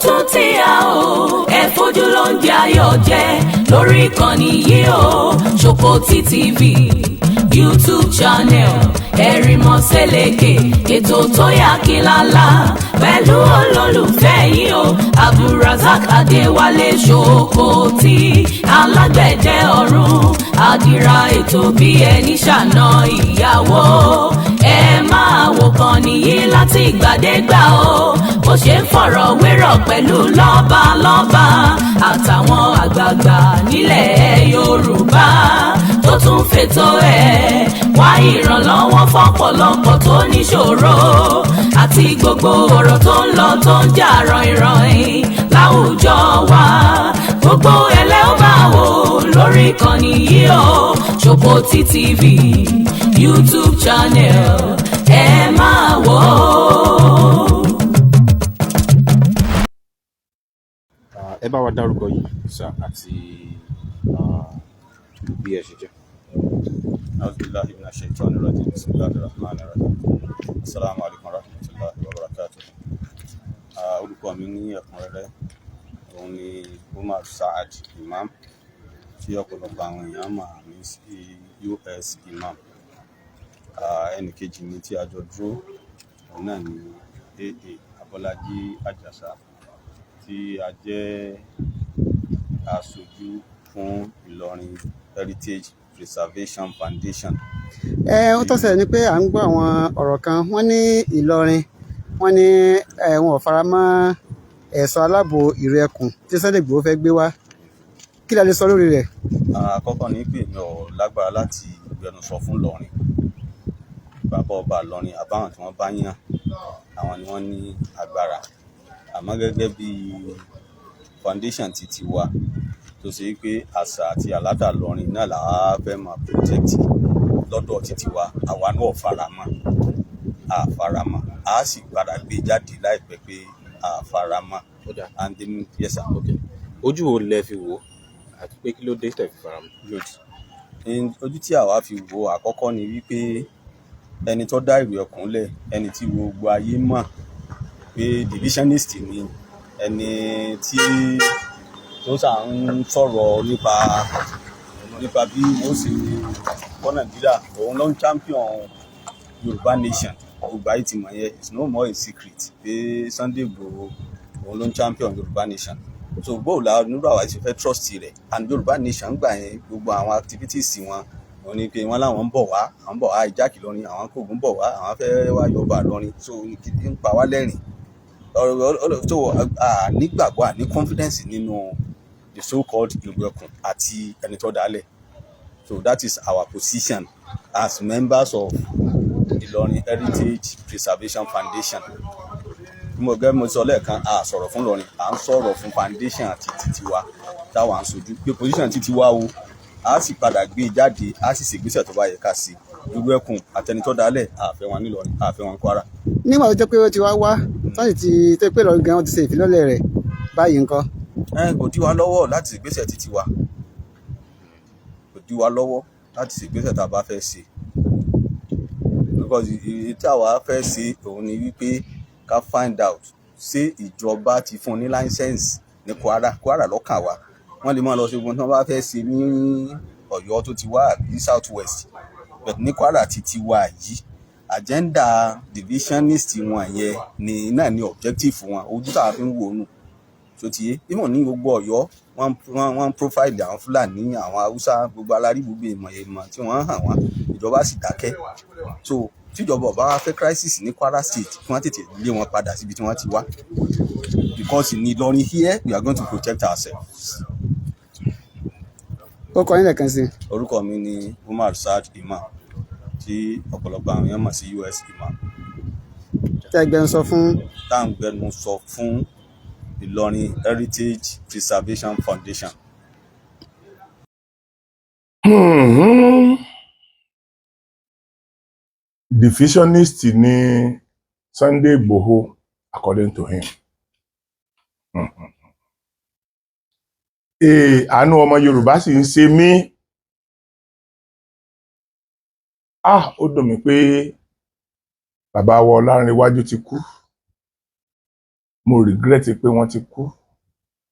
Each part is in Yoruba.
Tún ti a o, ẹ fojú ló ń jẹ ayọ̀ jẹ lórí ìkànnì yìí o. Ṣòkòtì TV YouTube channel, Ẹ̀rìnmọ́sẹ̀lẹ̀kẹ̀, ètò tó yà kí lálá pẹ̀lú olólùfẹ́ yìí o, Abdulrasaq Adéwálé Ṣòkòtì, alágbẹ̀dẹ ọ̀run, àdìrà ètò bí ẹni ṣàna ìyàwó. Ẹ máa wò kàn nìyí láti ìgbàdégbà o, bó ṣe ń fọ̀rọ̀ wérọ̀ pẹ̀lú lọ́balọ́ba àtàwọn àgbààgbà nílẹ̀ Yorùbá, tó tún fètò ẹ̀ wá ìrànlọ́wọ́ fọ́pọ̀lọpọ̀ tó níṣòro, àti gbogbo ọ̀rọ̀ tó ń lọ, tó ń jà ròhìnròhìn láwùjọ wa. Gbogbo ẹlẹ́ ó máa wò lórí ìkànnì yìí o, Ṣòkòtì TV YouTube channel, ẹ máa wò ó. Ẹ bá wa dárúkọ yìí sir, àti bí ẹ ṣe jẹ́. أعوذ بالله من الشيطان الرجيم. بسم الله الرحمن الرحيم. السلام عليكم ورحمة الله وبركاته. Orúkọ mi ní ẹ̀kúnrẹ́rẹ́, òun ni Umar Saad Imam, tí ọ̀pọ̀lọpọ̀ àwọn èèyàn mọ̀ mí sí US Imam. Ẹnì kejì mi tí a jọ dúró, òun náà ni AA Abọ́lájí Àjàsà, tí a jẹ́ aṣojú fún Ìlọrin Heritage Preservation Foundation. Ẹ ó tó ṣẹlẹ̀ ni pé à ń gbọ́ àwọn ọ̀rọ̀ kan. Wọ́n ní Ìlọrin, wọ́n ní ẹ wọn ò fara mọ́ ẹ̀ṣọ́ aláàbò ìrù ẹkùn tí Sunday Igboho fẹ́ gbé wá. Kí la lè sọ lórí rẹ̀? Àkọ́kọ́ ni pé mi ò lágbára láti gbẹnusọ fún Ìlọrin. Bàbá ọba Ìlọrin àbáwọn tí wọ́n bá yàn, àwọn ni wọ́n ní agbára. Àmọ́ gẹ́gẹ́ bí foundation ti tiwa, tó ṣe pé àṣà àti àládà Ìlọrin náà làwa fẹ́ máa protect lọ́dọ̀ ti tiwa, àwa náà ò faramọ́, a faramọ́, a sì padà gbé jáde láìpẹ́ pé a faramọ́. Ó dáa. And then, yes sir. Ok, ojú wo lẹ fi wò ó, àti pé kí ló dé tẹ́ fi faramọ́? Good. Ojú tí àwa fi wo, àkọ́kọ́ ni wípé ẹni tó dá ìlú ẹkùn lẹ̀, ẹni tí gbogbo ayé mọ̀ pé divisionist ni, ẹni tí tó sà ń sọ̀rọ̀ nípa bí wọ́n ṣe kọ́ Nàìjíríà, òun ló ń champion Yorùbá nation. Gbogbo ayé ti mọ̀ yẹn, it's no more a secret pé Sunday Igboho, òun ló ń champion Yorùbá nation. So bóò la nírú àwa ṣe fẹ́ trust rẹ̀? And Yorùbá nation gbà yẹn, gbogbo àwọn activities wọn, wọ́n ní pé wọ́n láwọn ń bọ̀ wá, àwọn ń bọ̀ wá hijack Ìlọrin, àwọn kògùn bọ̀ wá, àwọn fẹ́ wá yọba Ìlọrin. So kì í pa wá lẹ́rìn ọ̀rọ̀. So a nígbàgbọ́, a ní confidence nínú the so called ìlú ẹkùn àti ẹni tó dálẹ̀. So that is our position as members of Ìlọrin Heritage Preservation Foundation. Bí mo gẹ́gẹ́ mo sọ lẹ́ẹ̀kan, a sọ̀rọ̀ fún Ìlọrin, à ń sọ̀rọ̀ fún foundation àti titi wa táwa ń sojú, pé position titi wa o, a sì padà gbé e jáde, a sì ṣègbésẹ̀ tó bá yẹ ká sí. Irú ẹkùn àtẹnitọ́ dálẹ̀, àfẹ́ wọn nílọrin, àfẹ́ wọn Kwara. Nígbà tó jẹ́ pé ó ti wá wá sọ́yìn tí tó pé Ìlọrin gan-an ti ṣe ìfilọ́lẹ̀ rẹ̀ báyìí ńkọ́? Ẹ kò dí wa lọ́wọ́ láti ṣègbésẹ̀ titi wa, kò dí wa lọ́wọ́ láti ṣègbésẹ̀ tá a bá fẹ́ ṣe, because èyí tí àwa fẹ́ ṣe, òun ni wípé ká find out ṣé ìjọba ti fún ní license ní Kwara. Kwara lọ́kàn wa. Wọ́n lè máa lọ ṣe gbogbo tí wọ́n bá fẹ́ ṣe ní Ọ̀yọ́ tó ti wá àbí South West, but ní Kwara ti tiwa yìí, agenda divisionist wọn yẹn ni náà ni objective wọn. Ojú táwa fi ń wò ó nù tó ti yé. Even ní gbogbo Ọ̀yọ́, wọ́n profile àwọn Fúlàní, àwọn Haúsá, gbogbo alárí, gbogbo ìmọ̀ ìmọ̀ tí wọ́n hàn wọ́n, ìjọba sì dákẹ́. So tíjọba ọba wa fẹ́ crisis ní Kwara State, kí wọ́n tètè lé wọn padà síbi tí wọ́n ti wá, because ní Ìlọrin here, we are going to protect ourselves. Ó kọ yín lẹ́ẹ̀kan sí i. Orúkọ mi ni Umar Saad Imam, tí ọ̀pọ̀lọpọ̀ àwọn èèyàn mọ̀ sí US Imam. Tẹ́ gbẹnu sọ fún? Tá à ń gbẹnu sọ fún Ìlọrin Heritage Preservation Foundation. Divisionist ni Sunday Igboho, according to him. Ee, àánú ọmọ Yorùbá sì ń ṣe mí. Ah, ó dùn mí pé bàbá wa Ọlánrewájú ti kú. Mo regret pé wọ́n ti kú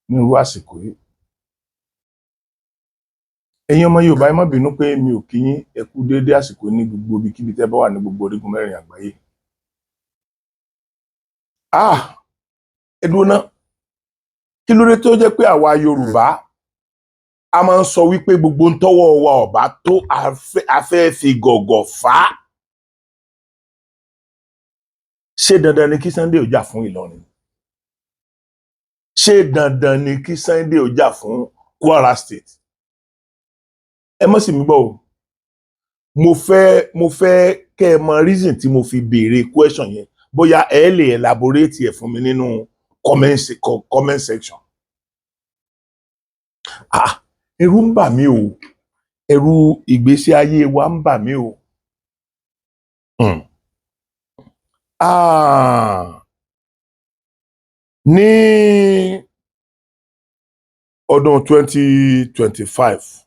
ní irú àsìkò yìí. Ẹ̀yin ọmọ Yorùbá, ẹ má bínú pé mi ò kí yín ẹ kú déédéé àsìkò ní gbogbo ibikíbi tẹ́ bá wà ní gbogbo orígun mẹ́rin àgbáyé. Ah, ẹ dúró ná, kí ló dé tó jẹ́ pé àwa Yorùbá a máa ń sọ wípé gbogbo ń tọ́wọ́ wa ọ̀bá tó, a fẹ́ fi gọ̀gọ̀ fà á? Ṣé dandan ni kí Sunday ó jà fún Ìlọrin? Ṣé dandan ni kí Sunday ó jà fún Kwara State? Ẹ mọ̀ sí mi gbọ́ o. Mo fẹ́ kẹ́ ẹ mọ reason tí mo fi béèrè question yẹn. Bóyá ẹ lè elaborate ẹ̀ fún mi nínú comment section. Ah, ẹ̀rù ń bà mí o, ẹ̀rù ìgbésí ayé wa ń bà mí o. Ah, ní ọdún 2025,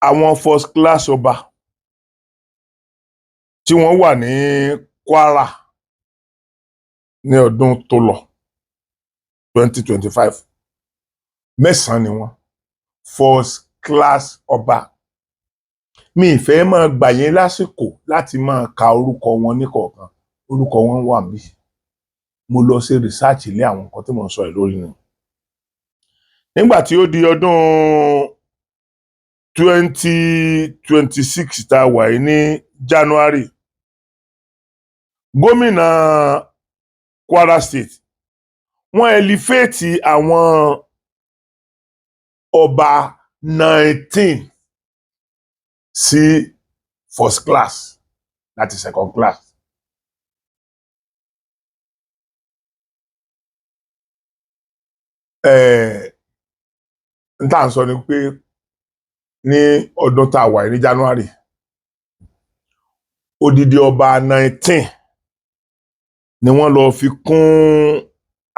àwọn first class ọba tí wọ́n wà ní Kwara ní ọdún tó lọ, 2025, mẹ́sàn-án ni wọ́n. First class ọba, mi ì fẹ́ máa gbà yín lásìkò láti máa ka orúkọ wọn níkọ̀ọ̀kan. Orúkọ wọn wà níbí. Mo lọ ṣe research lé àwọn nǹkan tí mò ń sọ yìí lórí ni. Nígbà tí ó di ọdún 2026 tá a wà yìí, ní January, gómìnà Kwara State, wọ́n elevate àwọn ọba 19 sí first class láti second class. N tá à ń sọ ni pé ní ọdún tá a wà yìí, ní January, odidi ọba 19 ni wọ́n lọ fi kún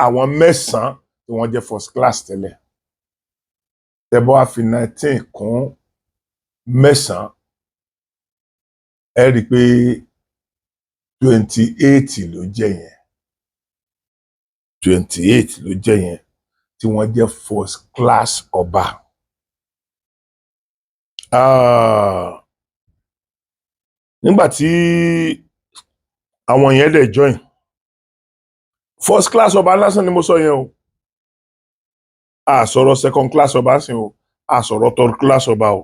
àwọn mẹ́sàn-án tí wọ́n jẹ́ first class tẹ́lẹ̀. Tẹ́ bá wá fi 19 kún mẹ́sàn-án, ẹ rí i pé 28 ló jẹ́ yẹn. 28 ló jẹ́ yẹn tí wọ́n jẹ́ first class ọba. Ah, nígbà tí àwọn yẹn dẹ̀ join first class ọba lásán ni mo sọ yẹn o. A sọ̀rọ̀ second class ọba sìn o, a sọ̀rọ̀ third class ọba o.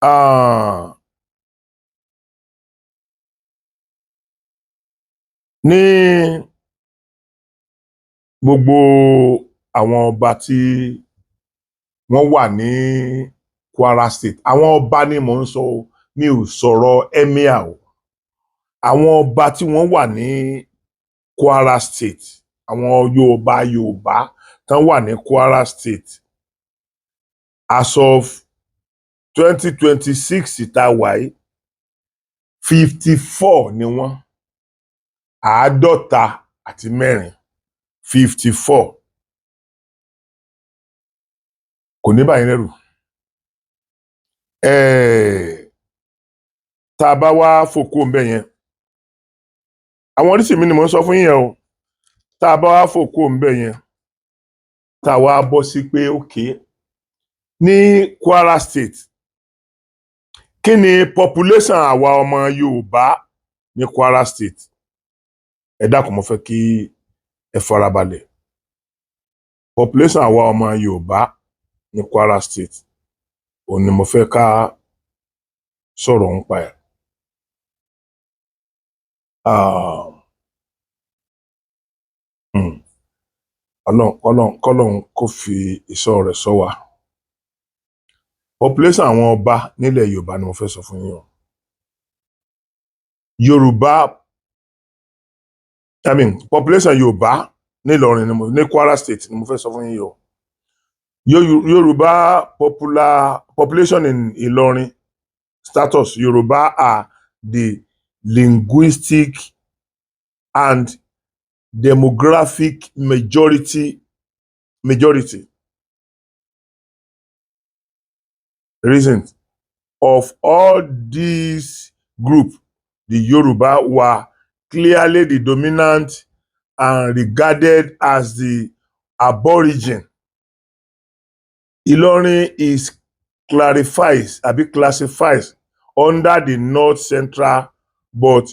Ah, ní gbogbo àwọn ọba tí wọ́n wà ní Kwara State, àwọn ọba ni mò ń sọ o, mi ò sọ̀rọ̀ emir o. Àwọn ọba tí wọ́n wà ní Kwara State, àwọn Yorùbá tán wà ní Kwara State as of 2026 tá a wà yìí, 54 ni wọ́n, 54, 54. Kò ní báyìí lẹ́rù. Tá a bá wá fòkó ń bẹ̀ yẹn, àwọn oríṣìí mi ni mò ń sọ fún yín yẹn o. Tá a bá wá fòkó ń bẹ̀ yẹn, tá a wá bọ́ sí pé okay, ní Kwara State, kí ni population àwa ọmọ Yorùbá ní Kwara State? Ẹ dákun, mo fẹ́ kí ẹ farabalẹ̀. Population àwa ọmọ Yorùbá ní Kwara State òun ni mo fẹ́ ká sọ̀rọ̀ nípa ẹ̀. Ah, Ọlọ́run, Ọlọ́run, kọ́lọ́run kó fi ìṣọ́ rẹ̀ ṣọ́ wa. Population àwọn ọba nílẹ̀ Yorùbá ni mo fẹ́ sọ fún yín o. Yorùbá, I mean, population Yorùbá nílọrin ni mo ní Kwara State ni mo fẹ́ sọ fún yín o. Yorùbá population in Ìlọrin status: Yorùbá are the linguistic and demographic majority. Reason Of all these group, the Yoruba were clearly the dominant and regarded as the aborigine. Ilorin is clarifies abi classifies under the North Central but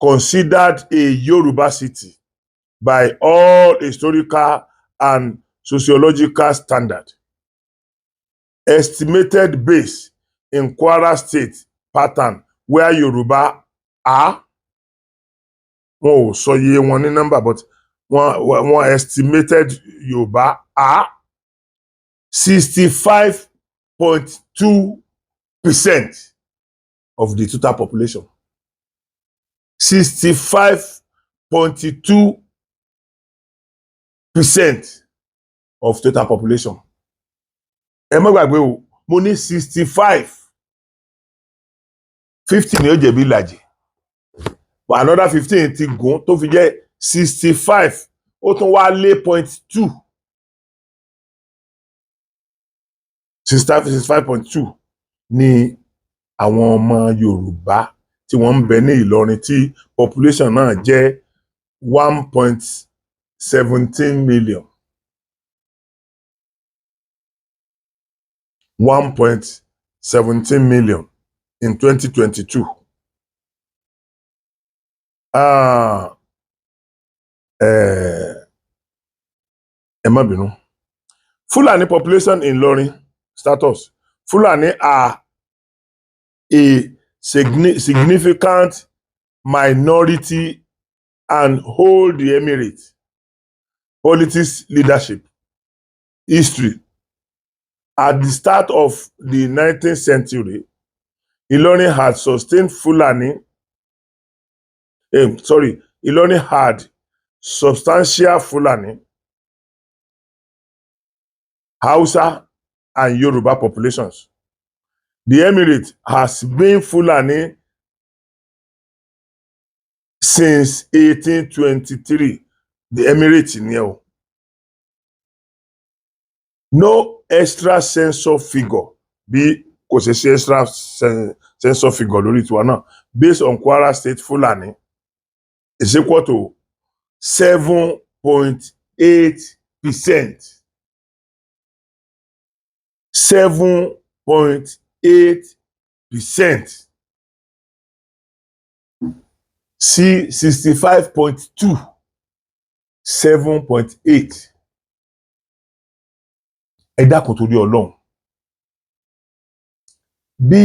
considered a Yoruba city by all historical and sociological standard. Estimated base in Kwara State pattern where Yoruba are, wọn ò sọ iye wọn ní number, but wọn estimated Yoruba are 65.2% of the total population. 65.2% of total population. Ẹ má gbàgbé o, mo ní 65, 50 ni ó jẹ̀bi ìlàjì, but another 15 ti gùn tó fi jẹ́ 65, ó tún wá lé 0.2. 65.2 ni àwọn ọmọ Yorùbá tí wọ́n ń bẹ ní Ìlọrin, tí population náà jẹ́ 1.17 million. 1.17 million in 2022. Ah, ẹ má bínú. Fulani population in Ilorin status. Fulani are a significant minority and hold the emirate. Politics leadership. History. At the start of the 19th century, Ilorin had sustained Fulani, sorry, Ilorin had substantial Fulani, Hausa, and Yoruba populations. The emirate has been Fulani since 1823. The emirate ni o. No extra census figure, bí kò ṣe ṣe extra census figure lórí tiwa náà, based on Kwara State Fulani is equal to 7.8%. 7.8% sí 65.2, 7.8. Ẹ dákun, torí Ọlọ́run, bí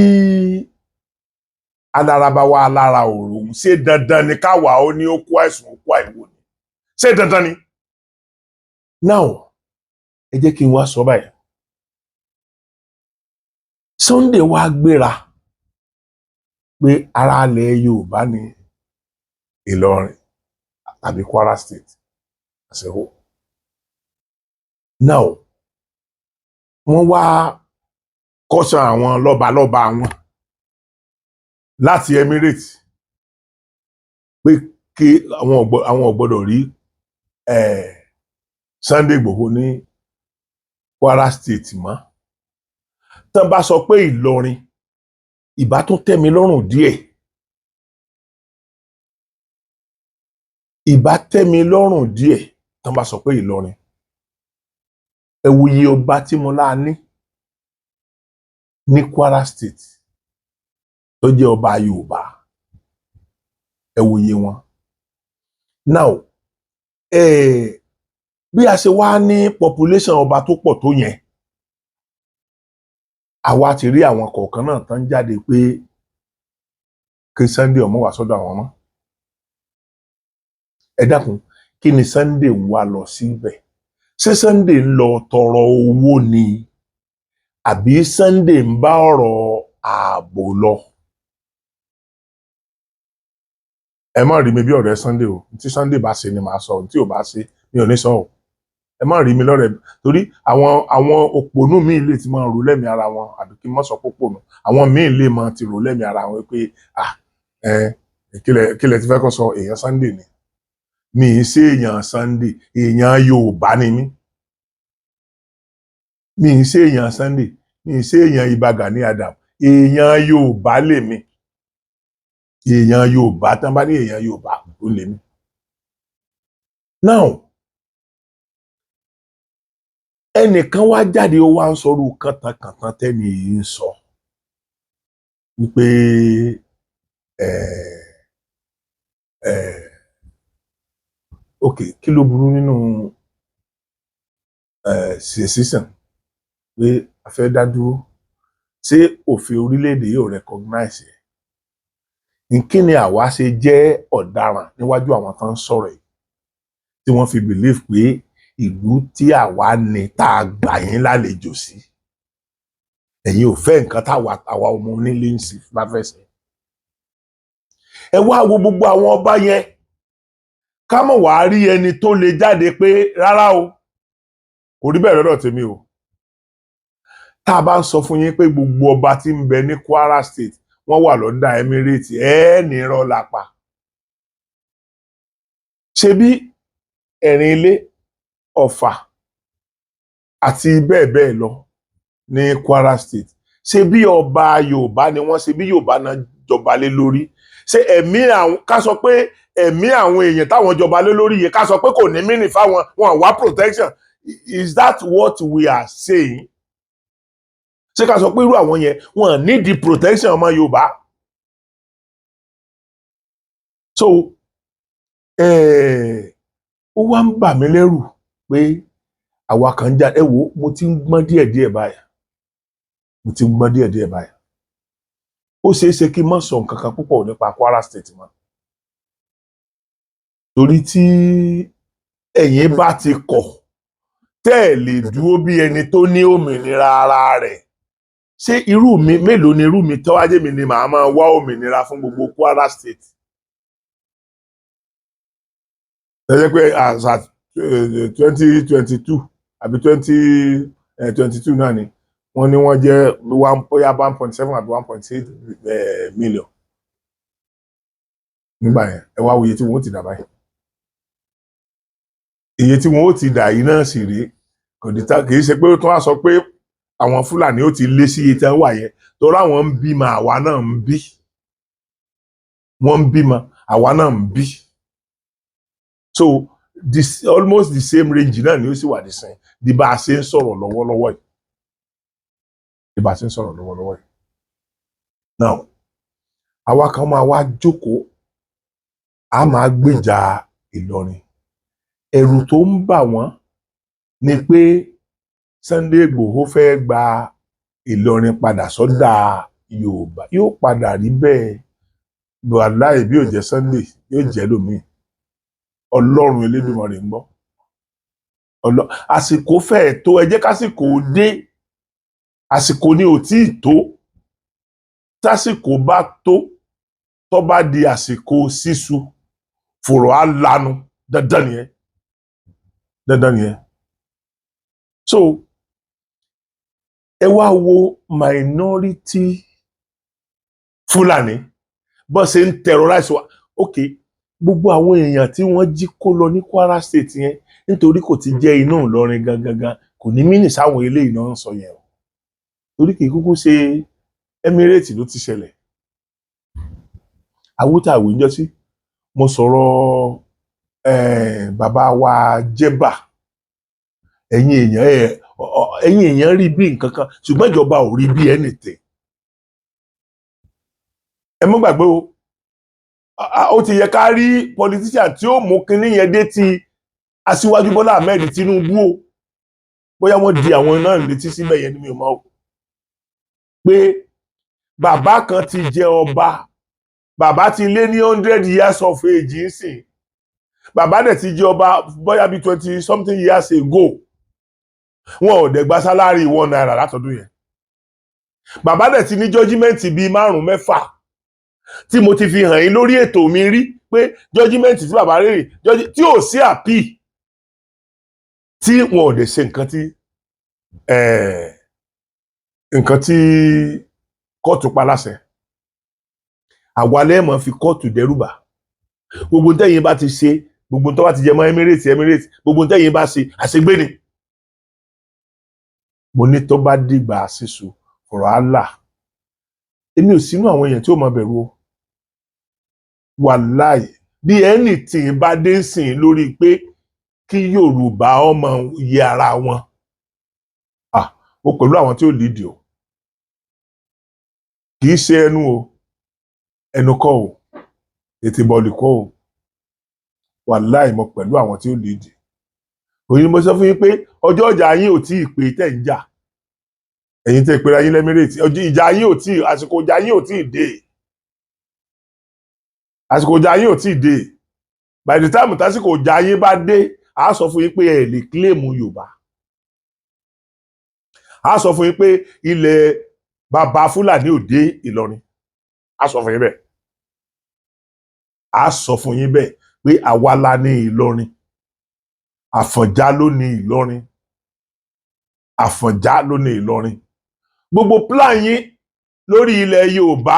alára bá wà lára òòrùn, ṣé dandan ni káwa ó ní ó kó àìsàn, ó kó àìwò ni? Ṣé dandan ni? Now, ẹ jẹ́ kí n wá sọ báyìí. Sunday wá gbéra pé ara ilẹ̀ Yorùbá ní Ìlọrin tàbí Kwara State as a whole. Now, wọ́n wá kọ́sàn àwọn lọ́balọ́ba wọn láti Emirates pé kí àwọn ò gbọ́dọ̀ rí Sunday Igboho ní Kwara State mọ́. Tán bá sọ pé Ìlọrin, ìbá tún tẹ́ mi lọ́rùn díẹ̀, ìbá tẹ́ mi lọ́rùn díẹ̀ tán bá sọ pé Ìlọrin. Ẹ wo iye ọba tí mo láa ní ní Kwara State tó jẹ́ ọba Yorùbá, ẹ wo iye wọn. Now, bí a ṣe wá ní population ọba tó pọ̀ tó yẹn, àwa ti rí àwọn kọ̀ọ̀kan náà tán jáde pé kí Sunday ọmọ wá sọ́dọ̀ àwọn mọ́. Ẹ dákun, kí ni Sunday ń wá lọ síbẹ̀? Ṣé Sunday ń lọ tọrọ owó ni, àbí Sunday ń bá ọ̀rọ̀ ààbò lọ? Ẹ má rí mi bí ọ̀rẹ́ Sunday o. Tí Sunday bá ṣe ni màá sọ, tí ò bá ṣe mi ò ní sọ o. Ẹ má rí mi lọ́rẹ̀, torí àwọn òpònú míì lè ti máa rò lẹ́mìí ara wọn, àbí kí n má sọ pópònú, àwọn míì lè máa ti rò lẹ́mìí ara wọn pé, ah, ẹ kílẹ̀ ti fẹ́ kọ́ sọ, èèyàn Sunday ni. Mi ì ṣe èèyàn Sunday, èèyàn Yorùbá ni mí. Mi ì ṣe èèyàn Sunday, mi ì ṣe èèyàn Ìbà Gani Adam, Èèyàn Yorùbá lèmi, èèyàn Yorùbá tán bá ní èèyàn Yorùbá ó lèmi. Now, ẹnìkan wá jáde, ó wá ń sọrú kàntánkàntán tẹ́ni yìí ń sọ wípé ẹ ẹ ok, kí ló burú nínú secession pé a fẹ́ dá dúró? Ṣé òfin orílẹ̀-èdè yóò recognize ẹ̀? Kí ni àwa ṣe jẹ́ ọ̀daràn níwájú àwọn tó ń sọ̀rọ̀ yìí tí wọ́n fi believe pé ìlú tí àwa ní tá a gbà yín lálejò sí, ẹ̀yin ò fẹ́ nǹkan táwa àwa ọmọ onílé ń sì bá fẹ́ ṣe? Ẹ wá wo gbogbo àwọn ọba yẹn, ká mọ̀ wá rí ẹni tó lè jáde pé rárá o, kò rí bẹ́ẹ̀ lọ́dọ̀ tèmi o. Tá a bá ń sọ fún yín pé gbogbo ọba tí ń bẹ ní Kwara State, wọ́n wà lọ́ndà Emirate, ẹ̀ ní irọ́ lápá. Ṣebí Ẹ̀rìn Ilé, Ọ̀fà àti bẹ́ẹ̀ bẹ́ẹ̀ lọ ní Kwara State, ṣe bí ọba Yorùbá ni wọ́n, ṣe bí Yorùbá náà jọba lé lórí. Ṣé ẹ̀mí àwọn, ká sọ pé ẹ̀mí àwọn èèyàn táwọn jọba lé lórí yìí, ká sọ pé kò ní mínì fáwọn, wọn wá protection? Is that what we are saying? Ṣé ká sọ pé irú àwọn yẹn, wọn need the protection ọmọ Yorùbá? So ó wá ń bà mí lẹ́rù pé àwa kan ń já. Ẹ wo, mo ti ń gbọ́n díẹ̀díẹ̀ báyìí, mo ti ń gbọ́n díẹ̀díẹ̀ báyìí. Ó ṣeé ṣe kí n má sọ nǹkan kan púpọ̀ nípa Kwara State mọ́, torí tí ẹ̀yin bá ti kọ̀ tẹ́ ẹ̀ lè dúró bí ẹni tó ní òmìnira ara rẹ̀. Ṣé irú mi, mélòó ni irú mi tọ́wájé mi ni màá máa wá òmìnira fún gbogbo Kwara State? Ẹ jẹ́ pé as at 2022 àbí 2022 náà ni wọ́n ní wọ́n jẹ́ one, bóyá 1.7 àbí 1.8 million nígbà yẹn. Ẹ wá wo iye tí wọ́n ó ti dà báyìí. Iye tí wọ́n ó ti dà yìí náà sì rèé, kò ní ta. Kì í ṣe pé ó tún wá sọ pé àwọn Fúlàní ó ti lé sí iye tí wọ́n wà yẹn, torí àwọn ń bímọ, àwa náà ń bí. Wọ́n ń bímọ, àwa náà ń bí. So this almost the same range náà ni ó sì wà dísìn di bá a ṣe ń sọ̀rọ̀ lọ́wọ́lọ́wọ́ yìí, di bá a ṣe ń sọ̀rọ̀ lọ́wọ́lọ́wọ́ yìí. Now, àwa kan máa wá jókòó, a máa gbèjà Ìlọrin. Ẹ̀rù tó ń bà wọ́n ni pé Sunday Igboho fẹ́ gba Ìlọrin padà sọ́dà Yorùbá. Yóò padà rí bẹ́ẹ̀. Wàláì, bí ò jẹ́ Sunday, yóò jẹ́ lómi. Ọlọ́run Elédùmarè ń gbọ́. Àsìkò fẹ́ẹ̀ tó, ẹ jẹ́ kásìkò dé. Àsìkò ni ò tí ì tó. Tásìkò bá tó, tó bá di àsìkò sísu, fòrò á lanu. Dandan nìyẹn, dandan nìyẹn. So ẹ wá wo minority Fúlàní bó ṣe ń terrorize wa. Ok, gbogbo àwọn èèyàn tí wọ́n jí kó lọ ní Kwara State yẹn, nítorí kò ti jẹ́ iná Ìlọrin gangan gan, kò ní mínì sáwọn eléyìí náà ń sọ yẹn o, torí kì í kúkú ṣe Emirate ló ti ṣẹlẹ̀. Awútàwé ń jọ sí mo sọ̀rọ̀ bàbá wa Jẹ́bà. Ẹ̀yin èèyàn, ẹ̀yin èèyàn rí bí nǹkan kan, ṣùgbọ́n ìjọba ò rí bí anything. Ẹ mọ́ gbàgbé o, ó ti yẹ ká rí politician tí ó mú kinní yẹn dé ti Aṣíwájú Bọ́lá Ahmed Tinubu o. Bóyá wọ́n di àwọn náà létí síbẹ̀ yẹn ni, mi ò mọ̀ o, pé bàbá kan ti jẹ ọba, bàbá ti lé ní 100 years of age nsìn, bàbá dẹ̀ ti jẹ ọba bóyá bí 20 something years ago. Wọn ò dẹ̀ gba salary ₦1 látọdún yẹn. Bàbá dẹ̀ ti ní judgement bíi márùn mẹ́fà tí mo ti fi hàn yín lórí ètò mi rí, pé judgement tí bàbá rèrè tí ò sí appeal, tí wọn ò dẹ̀ ṣe nǹkan tí kóòtù pa láṣẹ. Àwa lẹ́ẹ̀mọ́ fi kóòtù dẹ́rùbà. Gbogbo tẹ́yìn bá ti ṣe, gbogbo tó bá ti jẹ mọ́ Emirate, Emirate, gbogbo tẹ́yìn bá ṣe, àṣegbé ni. Mo ní tó bá dìgbà sísù ọ̀rọ̀ Allah. Èmi ò sínú àwọn èèyàn tí ó máa bẹ̀rù o. Wàláì, bí anything bá dé sìn lórí pé kí Yorùbá ọmọ yẹ ara wọn, ah, mo pẹ̀lú àwọn tí ó lead o. Kì í ṣe ẹnu o, ẹnu kọ́ o, ètè bọ̀ọ̀lì kọ́ o. Wàláì, mo pẹ̀lú àwọn tí ó lead. Òyìn mo sọ fún yín pé ọjọ́ ọjà yín ò tí ì pé tẹ̀ ń jà. Ẹ̀yin tẹ́ ìpera yín l'Emirate, ọjọ́ ìjà yín ò tí ì, àsìkò ìjà yín ò tí ì dé, àsìkò ìjà yín ò tí ì dé. By the time tásìkò ìjà yín bá dé, a sọ fún yín pé ẹ lè claim Yorùbá, a sọ fún yín pé ilẹ̀ bàbá Fúlàní ò dé Ìlọrin. A sọ fún yín bẹ́ẹ̀, a sọ fún yín bẹ́ẹ̀ pé àwa la ní Ìlọrin. Àfọ̀njá ló ní Ìlọrin, Àfọ̀njá ló ní Ìlọrin. Gbogbo plan yín lórí ilẹ̀ Yorùbá,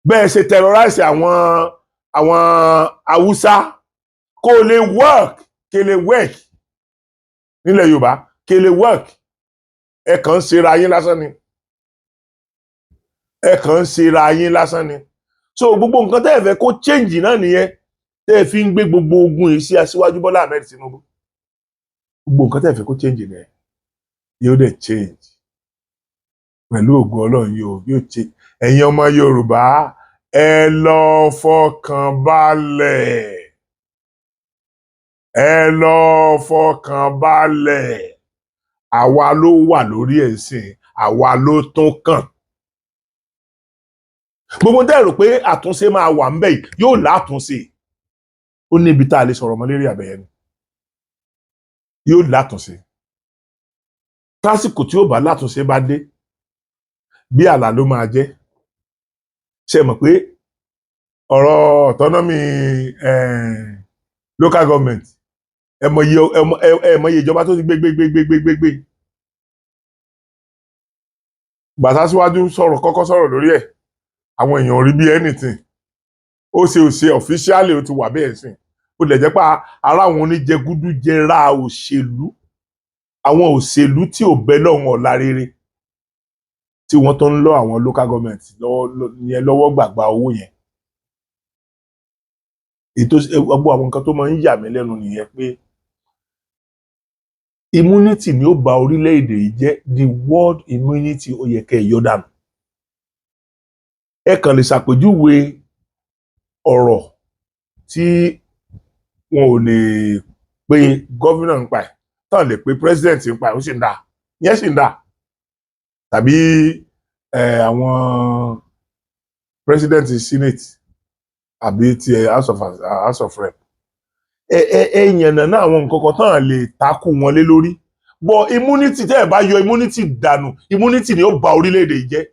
bẹ́ẹ̀ ṣe terrorize àwọn Haúsá, kò lè work, kò lè work nílẹ̀ Yorùbá, kò lè work. Ẹ kàn ń ṣera yín lásán ni, ẹ kàn ń ṣera yín lásán ni. So gbogbo nǹkan tẹ́ ẹ fẹ́ kó change náà nìyẹn tẹ́ ẹ fi ń gbé gbogbo ogun yìí sí Aṣíwájú Bọ́lá Ahmed Tinubu. Gbogbo nǹkan tẹ́ ẹ fẹ́ kó change nìyẹn. Yóò dẹ̀ change pẹ̀lú ògo Ọlọ́run, yóò change. Ẹ̀yin ọmọ Yorùbá, ẹ lọ fọkàn balẹ̀, ẹ lọ fọkàn balẹ̀. Àwa ló wà lórí ẹ̀sìn, àwa ló tún kàn. Gbogbo tẹ́ ẹ rò pé àtúnṣe máa wà ń bẹ̀ yìí, yóò látúnṣe. Ó níbi tá a lè sọ̀rọ̀ mọ́ lérí àbẹ̀yẹ ni yóò látúnṣe. Tásìkò tí ó bá látúnṣe bá dé, bí àlà ló máa jẹ́. Ṣe mọ̀ pé ọ̀rọ̀ autonomy local government, ẹ mọ̀ iye ìjọba tó ti gbé gbé gbé gbé gbé gbé gbé gbàtà síwájú sọ̀rọ̀, kọ́kọ́ sọ̀rọ̀ lórí ẹ̀, àwọn èèyàn ò rí bí anything. Ó ṣe ò ṣe, officially ó ti wà bẹ́ẹ̀ sìn. Ó lè jẹ́ pé ara àwọn oníjẹgúdújẹrá òṣèlú, àwọn òṣèlú tí ò bẹ lọ́hùn ọ̀la rere, tí wọ́n tó ń lọ àwọn local government lọ́wọ́ yẹn lọ́wọ́ gbàgbà owó yẹn. Ètò gbogbo àwọn nǹkan tó máa ń yà mí lẹ́nu nìyẹn pé immunity ni ó ba orílẹ̀-èdè yìí jẹ́. The word immunity, ó yẹ kẹ́ ẹ yọ dànù. Ẹ kàn lè ṣàpèjúwe ọ̀rọ̀ tí wọn ò lè pe gómìnà nípa ẹ̀, tán lè pe president nípa ẹ̀, ó sì ń dà yẹn, sì ń dà, tàbí àwọn president senate àbí ti House of Rep. Ẹ yànnà náà àwọn nǹkan kan tán lè takú wọn lé lórí. But immunity, tẹ́ ẹ bá yọ immunity dànù, immunity ni ó ba orílẹ̀-èdè yìí jẹ́.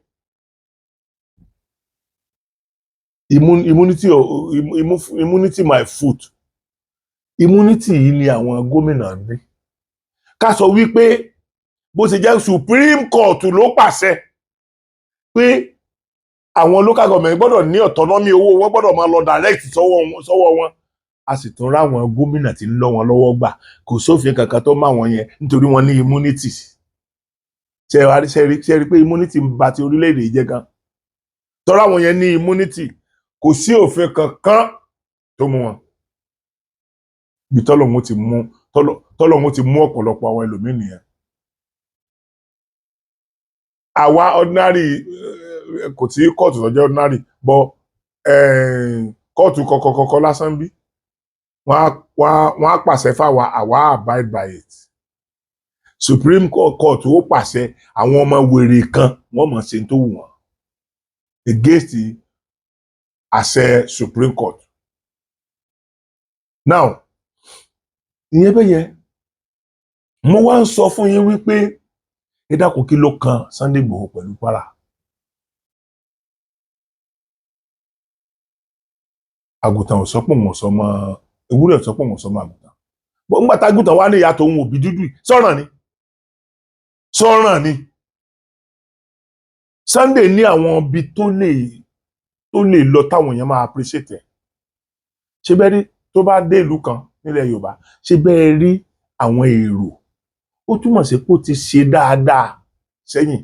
Immunity my foot. Immunity yìí ni àwọn gómìnà ní. Ká sọ wípé bó ṣe jẹ́ Supreme Court ló pàṣẹ pé àwọn local government gbọ́dọ̀ ní autonomy, owó wọn gbọ́dọ̀ máa lọ direct sọ́wọ́ wọn, a sì tún ráwọn gómìnà tí ń lọ́ wọn lọ́wọ́ gbà. Kò sófin kankan tó má wọn yẹn nítorí wọn ní immunity. Ṣe rí pé immunity ń ba ti orílẹ̀-èdè yìí jẹ́ gan? Tọ́ra àwọn yẹn ní immunity, kò sí òfin kankan tó mú wọn. Ibi tọ́lọ́hun ti mú ọ̀pọ̀lọpọ̀ àwọn ẹlòmíì nìyẹn. Àwa ordinary, kò tí kóòtù tó jẹ́ ordinary, but kóòtù kọ̀kọ̀kọ̀kọ̀ lásán bí wọ́n á pàṣẹ fáwa, àwa abide by it. Supreme Court ó pàṣẹ, àwọn ọmọ wèrè kan wọ́n mọ̀ ṣe tó wù wọ́n against àṣẹ Supreme Court. Now, ìyẹn bẹ́ẹ̀ yẹn, mo wá ń sọ fún yín wípé ẹ dákun, kí ló kan Sunday Igboho pẹ̀lú Kwara? Àgùntàn ò sọ pé òun ò sọ mọ́, ewúrẹ́ ò sọ pé òun ò sọ mọ́ àgùntàn bó ń gbà tágùntàn wá ní ìyá tòun òbí dúdú yìí, sọ̀ràn ni, sọ̀ràn ni. Sunday ní àwọn ibi tó lè lọ táwọn èèyàn máa appreciate ẹ̀. Ṣé bẹ́ẹ̀ rí, tó bá dé ìlú kan nílẹ̀ Yorùbá, ṣé bẹ́ẹ̀ rí àwọn èrò, ó túmọ̀ sí pé ó ti ṣe dáadáa sẹ́yìn.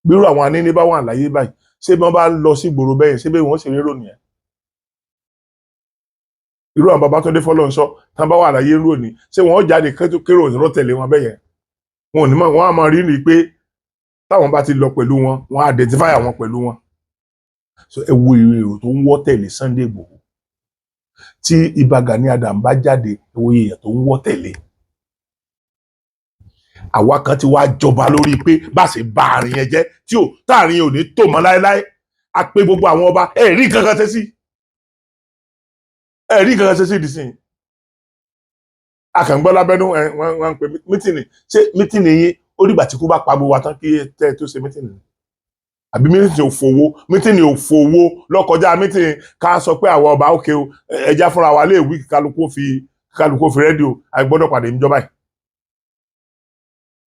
Bírú àwọn aníní bá wà láyé báyìí, ṣé bí wọ́n bá lọ sí ìgboro bẹ́yẹn, ṣé bí wọ́n ṣe rérò nìyẹn? Irú àwọn Babátúndé Fọlọ́runṣọ́ tán bá wà láyé rú òní, ṣé wọ́n jáde kérò òró tẹ̀lé wọn bẹ́yẹn? Wọn ò ní mọ̀. Wọ́n á máa rí ni pé táwọn bá ti lọ pẹ̀lú wọn, wọ́n á identify àwọn pẹ̀lú wọn. So ẹ wo èrò tó ń wọ́ tẹ̀lé Sunday Igboho. Tí Ìbà Gani Adams bá jáde, ẹ wo èèyàn tó ń wọ́ tẹ̀lé. Àwa kan ti wá jọba lórí pé bá ṣe bá àárín yẹn jẹ́ tí ò táàrin yẹn ò ní tò mọ́ láéláé. A pé gbogbo àwọn ọba, ẹ rí nǹkan kan ṣe sí, ẹ rí nǹkan kan ṣe sí ìdísìn. A kàn ń gbọ́ lábẹ́nú ẹ, wọ́n ń pè meeting. Ṣé meeting yín ó dìgbà tí kú bá pa gbogbo wa tán kí tẹ́ ẹ tó ṣe meeting? Àbí meeting òfòwò? Meeting òfòwò lọ́kọjá meeting. Ká sọ pé àwọn ọba òkè o, ẹja fúnra wa lè wí, kálukú fi rédíò àìgbọ́dọ̀ pàdé níjọba yìí.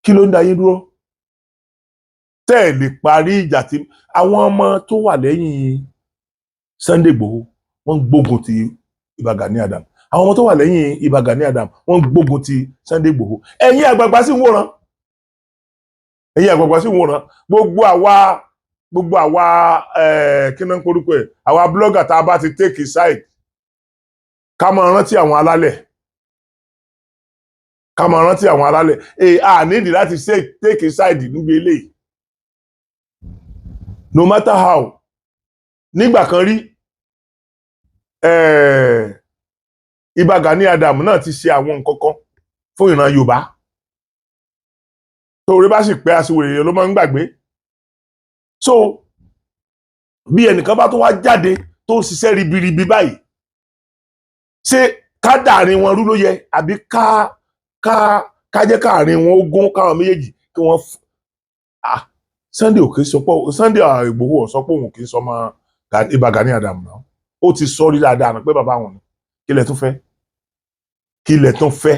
Kí ló ń da yín dúró tẹ́ ẹ̀ lè parí ìjà tí àwọn ọmọ tó wà lẹ́yìn Sunday Igboho wọ́n ń gbógun ti Ìbà Gani Adams, àwọn ọmọ tó wà lẹ́yìn Ìbà Gani Adams wọ́n ń gbógun ti Sunday Igboho? Ẹ̀yin àgbààgbà sì ń wòran, ẹ̀yin àgbààgbà sì ń wòran. Gbogbo àwa, kí náà ń porúkọ ẹ̀, àwa blogger tá a bá ti take side, ká máa rántí àwọn alálẹ̀, ká máa rántí àwọn alálẹ̀. A nídìí láti ṣe take side níbi eléyìí, no matter how. Nígbà kan rí, Ìbà Gani Adams náà ti ṣe àwọn nǹkan kan fún ìran Yorùbá. Torí bá sì pé aṣiwèrè ló máa ń gbàgbé. So bí ẹnìkan bá tó wá jáde tó ń ṣiṣẹ́ ribiribi báyìí, ṣé ká dàrin wọn rú ló yẹ, àbí ká jẹ́ káàrin wọn ó gún, káwọn méjèèjì kí wọ́n ah, Sunday ò kì í sọ pé Sunday Ìgbòho ò sọ pé òun kì í sọ ọmọ Ìbà Gani Adams náà. Ó ti sọ rí dáadáa náà pé bàbá wọn ni. Kí lẹ tún fẹ́? Kí lẹ tún fẹ́?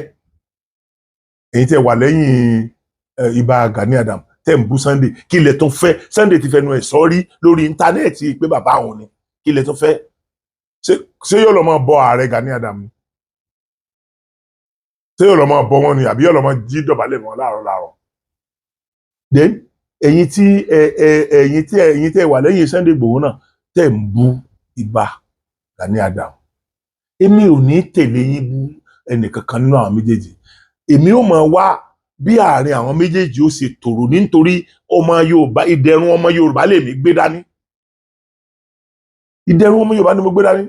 Èyí tẹ́ wà lẹ́yìn Ìbà Gani Adams tẹ́ ń bú Sunday, kí lẹ tún fẹ́? Sunday ti fẹnu ẹ̀ sọ rí lórí íńtánẹ́ẹ̀tì pé bàbá òun ni. Kí lẹ tún fẹ́? Ṣé yóò lọ máa bọ ààrẹ Gani Adams ni? Ṣé yóò lọ máa bọ wọn ni, àbí yóò lọ máa jí dọ̀bálẹ̀ mọ́ láàárọ̀ láàárọ̀? Then ẹ̀yin tí ẹ ẹ ẹ̀yin tí ẹ̀yin tẹ́ wà lẹ́yìn Sunday Igboho náà tẹ́ ń bú Ìbà Gani Adams, èmi ò ní tẹ̀lé yín bú ẹnìkankan nínú àwọn méjèèjì. Èmi ò máa wá bí àárín àwọn méjèèjì ó ṣe tòrò, nítorí ọmọ Yorùbá, ìdẹ̀rùn ọmọ Yorùbá lèmi gbé dání. Ìdẹ̀rùn ọmọ Yorùbá ni mo gbé dání.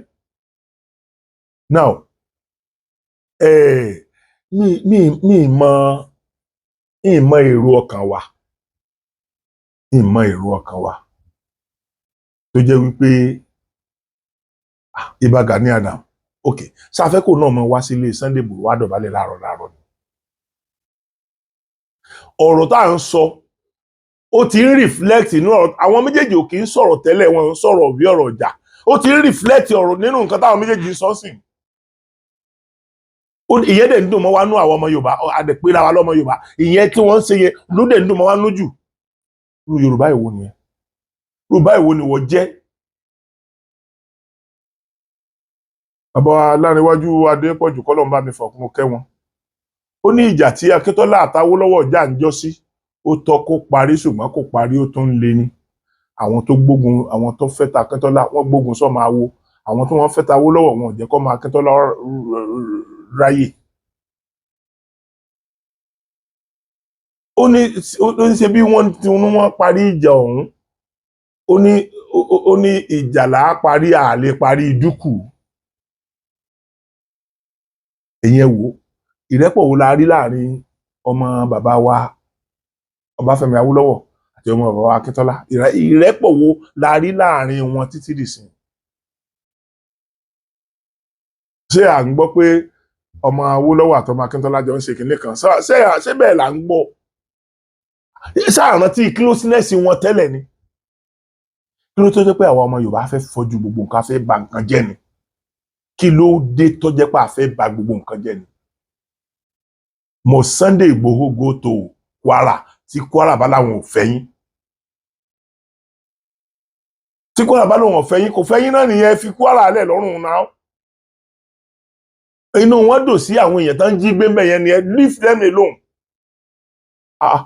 Now, mi mọ èrò ọkàn wa, mi mọ èrò ọkàn wa tó jẹ́ wípé, ah, Ìbà Gani Adams, ok, sáfẹ́kù náà mọ wá sílé Sunday Igboho wá dọ̀bálẹ̀ láàárọ̀ láàárọ̀ ni. Ọ̀rọ̀ tá à ń sọ, ó ti ń reflect inú ọ̀rọ̀. Àwọn méjèèjì ò kì í sọ̀rọ̀ tẹ́lẹ̀, wọn ń sọ̀rọ̀ bí ọ̀rọ̀ ọjà. Ó ti ń reflect ọ̀rọ̀ nínú nǹkan táwọn méjèèjì ń sọ sí. Ìyẹn dẹ̀ ń dùn mọ́ wa nú. Àwọn ọmọ Yorùbá àdẹ̀pẹ́ra wa lọ́mọ Yorùbá. Ìyẹn tí wọ́n ń ṣe yẹn ló dẹ̀ ń dùn mọ́ wa nú jù. Irú Yorùbá ìwo nìyẹn? Yorùbá ìwo ni wọ́n jẹ́? Bàbá Láníwájú Adépọ̀jù, kọ́lọ́ ń bá mi fọ̀kún kẹ́ wọn, ó ní ìjà tí Akíntọ́lá àtàwólọ́wọ̀ jà ń jọ́ sí, ó tọ́ kó parí, ṣùgbọ́n kò parí, ó tún ń le ni. Àwọn tó gbógun, àwọn tó fẹ́ ta Akíntọ́lá, wọ́n gbógun sọ́mọ awo. Àwọn tó wọ́n fẹ́ ta Awólọ́wọ̀, wọn ò jẹ́ kó máa Akíntọ́lá ráyè. Ó ní ṣe bí wọ́n ti ní wọ́n parí ìjà ọ̀hún. Ó ní ìjà là á parí, àlè parí dúkù. Ẹ̀yin ẹ wò, ìrẹ́pọ̀ wo la rí láàrin ọmọ bàbá wa Ọbáfẹ́mi Awólọ́wọ̀ àti ọmọ bàbá wa Akíntọ́lá? Ìrẹ́pọ̀ wo la rí láàrin wọn títí dìsìn? Ṣé à ń gbọ́ pé ọmọ Awólọ́wọ̀ àtọmọ Akíntọ́lá jọ ń ṣe kinní kan? Ṣé bẹ́ẹ̀ là ń gbọ́? Ṣáà rántí closeness wọn tẹ́lẹ̀ ni. Kí ló tó jẹ́ pé àwa ọmọ Yorùbá fẹ́ fọ́jú gbogbo nǹkan, fẹ́ bà nǹkan jẹ́ ni? Kí ló dé tó jẹ́ pé a fẹ́ bà gbogbo nǹkan jẹ́ ni? Mo Sunday Igboho go to Kwara, tí Kwara bá láwọn ò fẹ́ yín, tí Kwara bá lóun ò fẹ́ yín, kò fẹ́ yín náà nìyẹn. Fi Kwara lẹ̀ lọ́rùn náà. Inú wọn dò sí àwọn èèyàn tó ń jí gbé mbẹ yẹn ni. Ẹ leave them alone. Ah,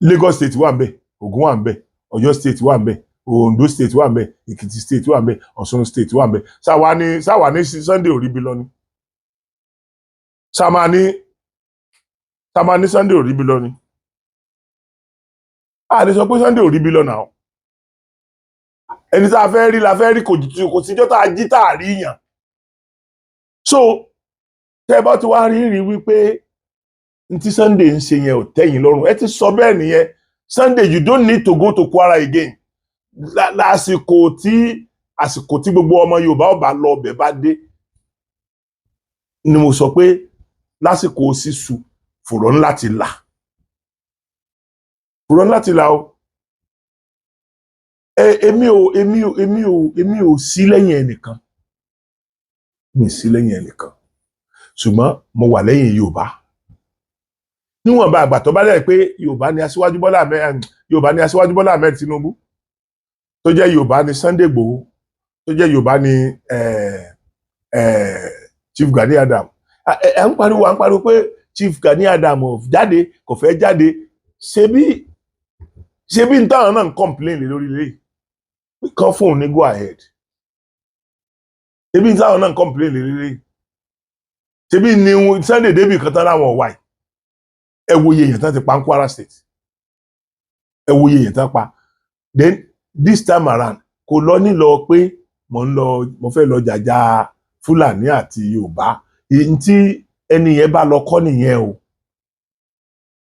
Lagos State wà ń bẹ. Ògùn wà ń bẹ̀, Ọ̀yọ́ State wà ń bẹ̀, Ondo State wà ń bẹ̀, Èkìtì State wà ń bẹ̀, Ọ̀ṣun State wà ń bẹ̀. Sáwa ní Sunday ò ríbi lọ ni? Sáma ní Sunday ò ríbi lọ ni? A lè sọ pé Sunday ò ríbi lọ náà. Ẹni tá a fẹ́ rí la fẹ́ rí. Kò síjọ́ tá a jí tá a rí yàn. So tẹ́ ẹ bá ti wá rí wípé n tí Sunday ń ṣe yẹn ò tẹ́yìn lọ́rùn, ẹ ti sọ bẹ́ẹ̀ nìyẹn. Sunday, you don't need to go to Kwara again. Lásìkò tí àsìkò tí gbogbo ọmọ Yorùbá ọba lọ ọbẹ̀ bá dé ni mo sọ pé lásìkò sísù, fùrọ̀ ńlá ti là, fùrọ̀ ńlá ti là o. Ẹ èmi ò sí lẹ́yìn ẹnìkan, mi sí lẹ́yìn ẹnìkan, ṣùgbọ́n mo wà lẹ́yìn Yorùbá. Níwọ̀nba àgbà tó bá dẹ̀ pé Yorùbá ni Aṣíwájú Bọ́lá Ahmed Tinubu, tó jẹ́ Yorùbá ni Sunday Igboho, tó jẹ́ Yorùbá ni Chief Gani Adam. Ẹ ń pariwo, à ń pariwo pé Chief Gani Adam ò jáde, kò fẹ́ jáde. Ṣebí n táwọn náà ń complain lé lórí lé kan fóun ní go ahead. Ṣebí n táwọn náà ń complain lé lórí, ṣebí ni Sunday débì kan tán láwọn wáyé. Ẹ wo iye èèyàn tán ti pa ní Kwara State, ẹ wo iye èèyàn tán pa. Then this time around, kò lọ nílọ pé mo ń lọ, mo fẹ́ lọ jàjà Fúlàní àti Yorùbá. Èyí tí ẹni yẹn bá lọ kọ́ nìyẹn o,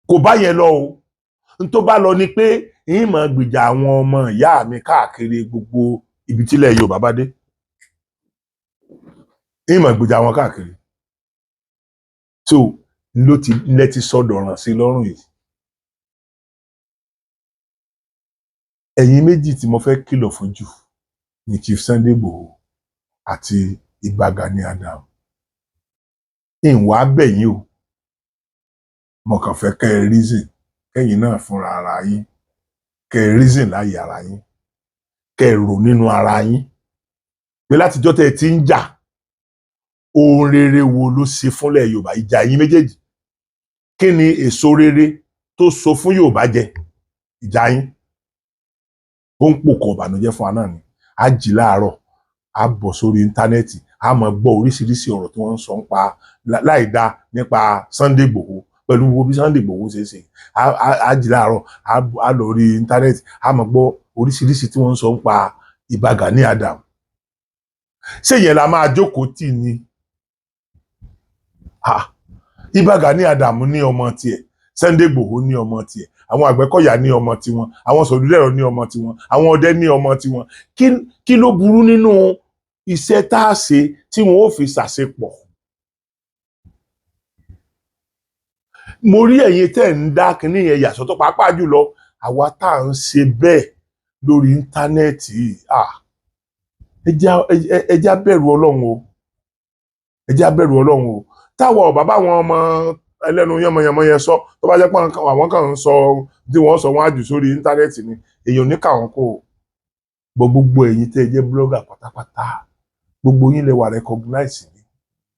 kò bá yẹn lọ o. N tó bá lọ ni pé yín máa gbèjà àwọn ọmọ ìyá mi káàkiri gbogbo ibi tílẹ̀ Yorùbá bá dé, yín máa gbèjà wọn káàkiri. So ló ti lẹ ti sọdọ̀ràn sí lọ́rùn yìí. Ẹ̀yin méjì tí mo fẹ́ kìlọ̀ fún jù ní Chief Sunday Igboho àti Ìbà Gani Adam. Ìwà bẹ̀yìn o, mo kàn fẹ́ kẹ́ ẹ reason, kẹ́yìn náà fúnra ara yín, kẹ́ ẹ reason láyé ara yín, kẹ́ ẹ rò nínú ara yín pé látijọ́ tẹ́ ẹ ti ń jà, ohun rere wo ló ṣe fúnlẹ̀ Yorùbá? Ìjà yín méjèèjì, kí ni èso rere tó so fún Yorùbá jẹ? Ìjà yín, ó ń pòkọ̀ ìbànújẹ́ fún wa náà ni. A jí láàárọ̀, a bọ̀ sórí íńtánẹ́ẹ̀tì, a máa gbọ́ oríṣiríṣi ọ̀rọ̀ tí wọ́n ń sọ ń pa láì dá nípa Sunday Igboho pẹ̀lú gbogbo bí Sunday Igboho ṣe é ṣe. A jí láàárọ̀, a lọ orí íńtánẹ́ẹ̀tì, a máa gbọ́ oríṣiríṣi tí wọ́n ń sọ ń pa Ìbà Gani Adam. Ṣé ìyẹn la máa jókòó tì ní? Ah, Ìbà Gani Adam ní ọmọ tiẹ̀, Sunday Igboho ní ọmọ tiẹ̀, àwọn Àgbẹ̀kọ̀yà ní ọmọ tiwọn, àwọn Sọ̀dúdẹ̀rọ̀ ní ọmọ tiwọn, àwọn ọdẹ ní ọmọ tiwọn. Kí ló burú nínú iṣẹ́ tá a ṣe tí wọn ó fi ṣàṣepọ̀? Mo rí ẹ̀yin tẹ́ ń dá kinní yẹn yà sọ́tọ̀, pàápàá jùlọ àwa tá à ń ṣe bẹ́ẹ̀ lórí íńtánẹ́ẹ̀tì yìí. Ah, ẹ jẹ́ á bẹ̀rù Ọlọ́run o, ẹ jẹ́ á bẹ̀rù Ọlọ́run o. Táwa ọ̀bá báwọn ọmọ ẹlẹ́nu yánmọyánmọ yẹn sọ, tó bá jẹ́ pé àwọn kan ń sọ tí wọ́n sọ, wọ́n á jù sórí íńtánẹ́ẹ̀tì ni, èèyàn ò ní kà wọ́n kó o gbọ́. Gbogbo ẹ̀yin tẹ́ ẹ jẹ́ blogger pátápátá, gbogbo yín lè wà recognize ní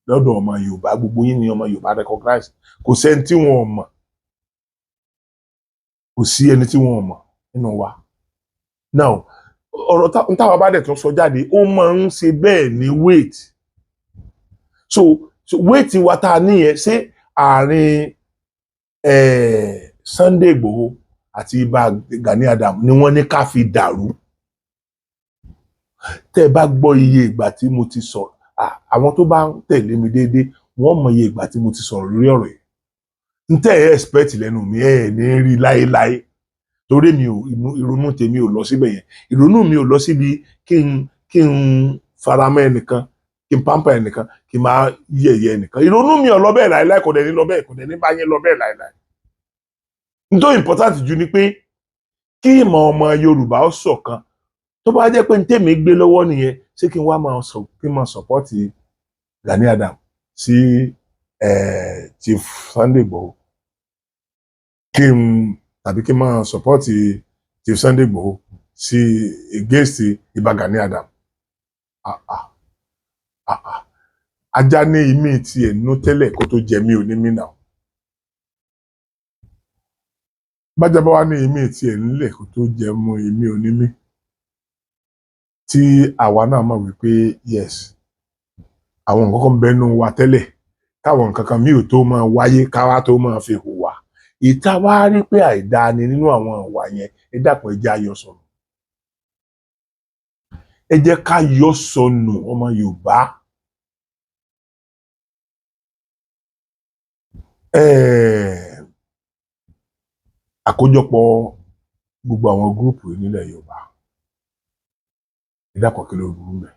lọ́dọ̀ ọmọ Yorùbá. Gbogbo yín ni ọmọ Yorùbá recognize. Kò sẹ́ni tí wọn ò mọ̀, kò sí ẹni tí wọn ò mọ̀ nínú wa. Now, ọ̀rọ̀ táwa bá dẹ̀ tún sọ jáde, ó máa ń ṣe bẹ́ẹ̀ ní weight. So weight wa tá a níyẹn, ṣé àárín Sunday Igboho àti Ìbà Gani Adam ni wọ́n ní ká fi dàrú? Tẹ́ ẹ bá gbọ́ iye ìgbà tí mo ti sọ̀rọ̀, àwọn tó bá ń tẹ̀lé mi déédéé, wọ́n mọ iye ìgbà tí mo ti sọ̀rọ̀ lórí ọ̀rọ̀ yìí. N tẹ́ ẹ expect lẹ́nu mi, ẹ ní rí láéláé, torí mi ò ìrònú tèmi ò lọ síbẹ̀ yẹn. Ìrònú mi ò lọ síbi kí n faramọ́ ẹnìkan, kí n pamper ẹnìkan, kí n máa yẹ̀yẹ́ ẹnìkan. Ìrònú mi ò lọ bẹ́ẹ̀ láéláé, kò dẹ̀ ní lọ bẹ́ẹ̀, kò dẹ̀ ní bá yín lọ bẹ́ẹ̀ láéláé. N tó important jù ni pé kí ìmọ̀ ọmọ Yorùbá ó ṣọ̀kan. Tó bá jẹ́ pé n tèmi gbé lọ́wọ́ nìyẹn, ṣé kí n wá máa sọ kí n máa support Gani Adam sí Chief Sunday Igboho, kí n tàbí kí n máa support Chief Sunday Igboho sí against Ìbà Gani Adam? Ah ah, ah ah, ajá ní imí tiẹ̀ nú tẹ́lẹ̀ kó tó jẹ mí ò ní mí náà. Bájá bá wá ní èmi tiẹ̀ nílẹ̀ kó tó jẹ mú èmi ò ní mí, tí àwa náà mọ̀ wípé yes, àwọn nǹkan kan bẹnu wa tẹ́lẹ̀, káwọn nǹkan kan míì ò tó máa wáyé, káwá tó máa fi hùwà ìta, wá rí pé àìdáa ni nínú àwọn ìwà yẹn. Ẹ dákun, ẹ jẹ́ á yọ sọnù, ẹ jẹ́ ká yọ sọnù, ọmọ Yorùbá. Àkójọpọ̀ gbogbo àwọn group yìí nílẹ̀ Yorùbá, ẹ dákun, kí ló burú mẹ́?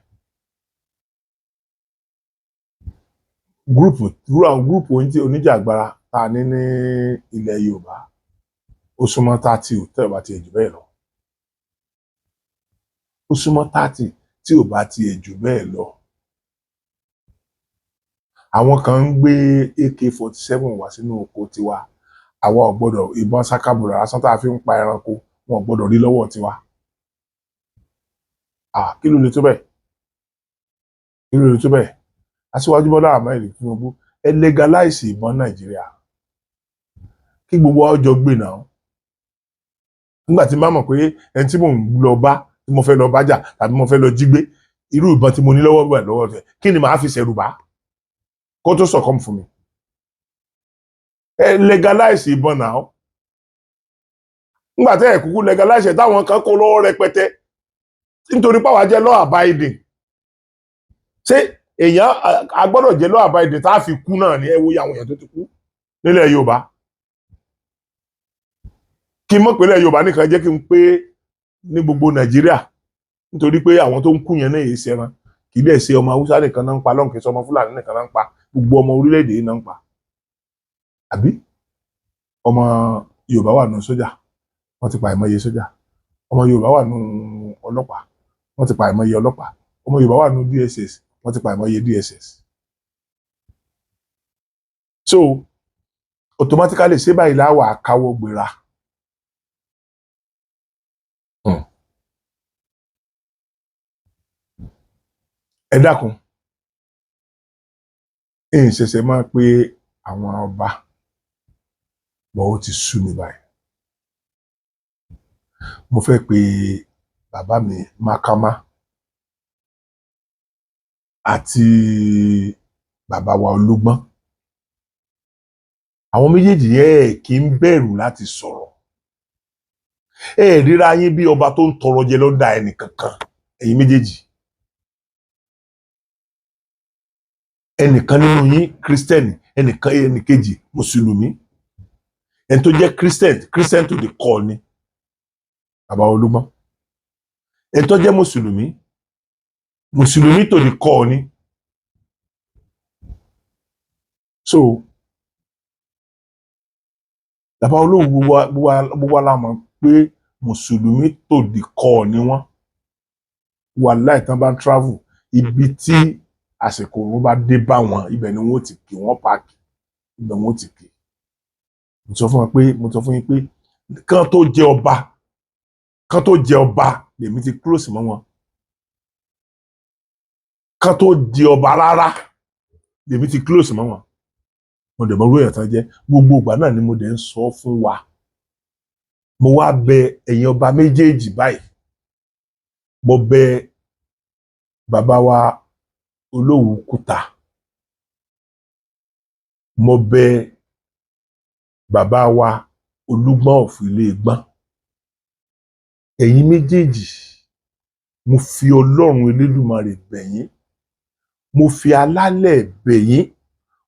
Group, irú àwọn group oníjàgbara tá a ní ní ilẹ̀ Yorùbá, ó súnmọ́ 30 ò tẹ́ ò bá tiẹ̀ jù bẹ́ẹ̀ lọ. Ó súnmọ́ 30 tí ò bá tiẹ̀ jù bẹ́ẹ̀ lọ. Àwọn kan ń gbé AK-47 wá sínú oko tiwa. Àwa ò gbọ́dọ̀, ìbọn sakabùrà lásán tá a fi ń pa ẹranko, wọn ò gbọ́dọ̀ rí lọ́wọ́ tiwa. Ah, kí ló lè tó bẹ́ẹ̀? Kí ló lè tó bẹ́ẹ̀? Aṣíwájú Bọ́lá Ahmed Tinubu, ẹ legalize ìbọn Nàìjíríà kí gbogbo wa jọ gbé náà. Nígbà tí n bá mọ̀ pé ẹni tí mò ń lọ bá, tí mo fẹ́ lọ bá jà tàbí mo fẹ́ lọ jí gbé, irú ìbọn tí mo ní lọ́wọ́ wà lọ́wọ́ rẹ̀, kí ni màá fi ṣẹ̀rù bá kó tó sọ̀kan fún mi? Ẹ legalize ìbọn náà. Nígbà tẹ́ ẹ̀ kúkú legalize ẹ̀, táwọn kan kó lọ́wọ́ rẹpẹtẹ nítorí pàwọn jẹ́ law abiding, ṣé èèyàn a gbọ́dọ̀ jẹ́ law abiding tá a fi kú náà ni? Ẹ wo àwọn èèyàn tó ti kú nílẹ̀ Yorùbá. Kí n mọ̀ pé ilẹ̀ Yorùbá nìkan, jẹ́ kí n pé ní gbogbo Nàìjíríà, nítorí pé àwọn tó ń kú yẹn náà èyí ṣẹran, kì í dẹ̀ ṣe ọmọ Haúsá nìkan náà ń pa lọ́hùn, kì í ṣe ọmọ Fúlàní nìkan náà ń pa, gbogbo ọmọ orílẹ̀-èdè yìí náà ń pa. Àbí ọmọ Yorùbá wà nù sójà, wọ́n ti pa àìmọye sójà. Ọmọ Yorùbá wà nù ọlọ́pàá, wọ́n ti pa àìmọye ọlọ́pàá. Ọmọ Yorùbá wà nù DSS, wọ́n ti pa àìmọye DSS. So automatically, ṣé báyìí láwà káwọ́ gbéra? Ẹ dákun, ẹ̀yin ṣẹ̀ṣẹ̀ máa pé àwọn ọba bọ̀, ó ti sú mi báyìí. Mo fẹ́ pe bàbá mi Mákámá àti bàbá wa Olúgbọ́n. Àwọn méjèèjì yẹn, ẹ̀ kì í bẹ̀rù láti sọ̀rọ̀. Ẹ ríra yín bí ọba tó ń tọrọ jẹ lọ́dà ẹnì kankan. Ẹ̀yin méjèèjì, ẹnìkan nínú yín Christian, ẹnìkan, ẹnìkejì mùsùlùmí. Ẹni tó jẹ́ Christian, Christian to the core ni bàbá Olúgbọ́n. Ẹni tó jẹ́ mùsùlùmí, mùsùlùmí to the core ni. So bàbá Olówu, gbogbo wa la mọ̀ pé mùsùlùmí to the core ni wọ́n. Wàláì, tán bá ń travel, ibi tí àsìkò òun bá dé bá wọn, ibẹ̀ ni wọ́n ti kí wọ́n park, ibẹ̀ wọ́n ti kí. Mo sọ fún wọn pé, mo sọ fún yín pé kán tó jẹ ọba, kán tó jẹ ọba lèmi ti close mọ́ wọn. Kán tó di ọba rárá lèmi ti close mọ́ wọn. Mo dẹ̀ mọ irú èèyàn tán jẹ́. Gbogbo ìgbà náà ni mo dẹ̀ ń sọ fún wa. Mo wá bẹ ẹ̀yin ọba méjèèjì báyìí. Mo bẹ bàbá wa Olówu Kúta, mo bẹ bàbá wa Olúgbọ́n of Ilé-Ìgbọ́n. Ẹ̀yin méjèèjì, mo fi Ọlọ́run Elédùmarè bẹ̀ yín, mo fi alálẹ̀ bẹ̀ yín,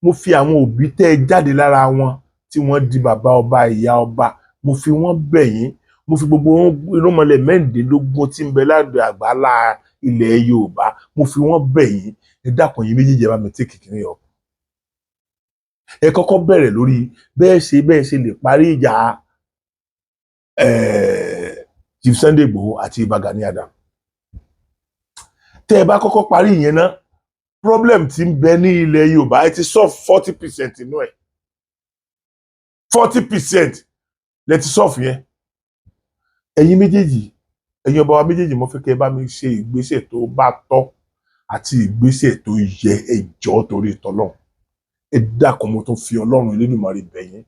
mo fi àwọn òbí tẹ́ ẹ jáde lára wọn tí wọ́n di bàbá ọba, ìyá ọba, mo fi wọ́n bẹ̀ yín. Mo fi gbogbo irúnmọlẹ̀ 16 tí ń bẹ lábẹ́ àgbálá ilẹ̀ Yorùbá, mo fi wọ́n bẹ̀ yín. Ẹ dákun, yín méjèèjì, ẹ bá mi tí kìkìrì yọ. Ẹ kọ́kọ́ bẹ̀rẹ̀ lórí bẹ́ẹ̀ ṣe lè parí ìjà Chief Sunday Igboho àti Ìbà Gani Adams. Tẹ́ ẹ bá kọ́kọ́ parí ìyẹn náà, problem tí ń bẹ ní ilẹ̀ Yorùbá, ẹ ti solve 40% inú ẹ̀. 40% lẹ ti solve yẹn. Ẹ̀yin méjèèjì, ẹ̀yin ọba wa méjèèjì, mo fẹ́ kẹ́ ẹ bá mi ṣe ìgbésẹ̀ tó bá tọ́ àti ìgbésẹ̀ tó yẹ. Ẹ jọ̀ọ́, torí t'Ọlọ́run, ẹ dákun, mo tún fi Ọlọ́run Elédùmarè bẹ̀ yín,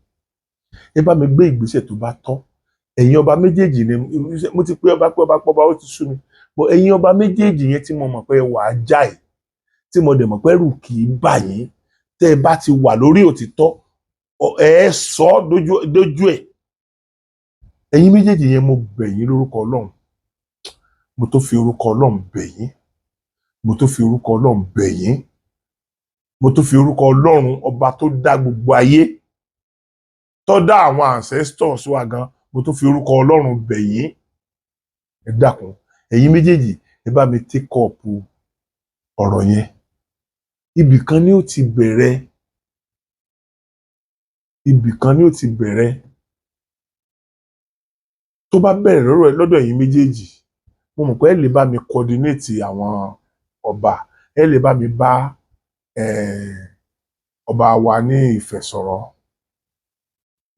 ẹ bá mi gbé ìgbésẹ̀ tó bá tọ́. Ẹ̀yin ọba méjèèjì ni mo ti pé ọba, pé ọba, pé ọba, ó ti sú mi bọ́. Ẹ̀yin ọba méjèèjì yẹn tí mo mọ̀ pé wà á jáì, tí mo dẹ̀ mọ̀ pé ẹ̀rù kì í bà yín, tẹ́ ẹ bá ti wà lórí òtítọ́, ẹ ẹ sọ ọ́ dójú dójú ẹ̀. Ẹ̀yin méjèèjì yẹn, mo bẹ̀ yín lórúkọ Ọlọ́run, mo tó fi orúkọ Ọlọ́run bẹ̀ yín, mo tó fi orúkọ Ọlọ́run bẹ̀ yín, mo tó fi orúkọ Ọlọ́run ọba tó dá gbogbo ayé, tó dá àwọn ancestors wa gan, mo tó fi orúkọ Ọlọ́run bẹ̀ yín. Ẹ dákun, ẹ̀yin méjèèjì, ẹ bá mi take up ọ̀rọ̀ yẹn. Ibì kan ni ó ti bẹ̀rẹ̀, ibì kan ni ó ti bẹ̀rẹ̀. Tó bá bẹ̀rẹ̀ lọ́rọ̀ lọ́dọ̀ ẹ̀yin méjèèjì, mo mọ̀ pé ẹ lè bá mi coordinate àwọn ọba, ẹ lè bá mi bá ọba wa ní Ifẹ̀ sọ̀rọ̀.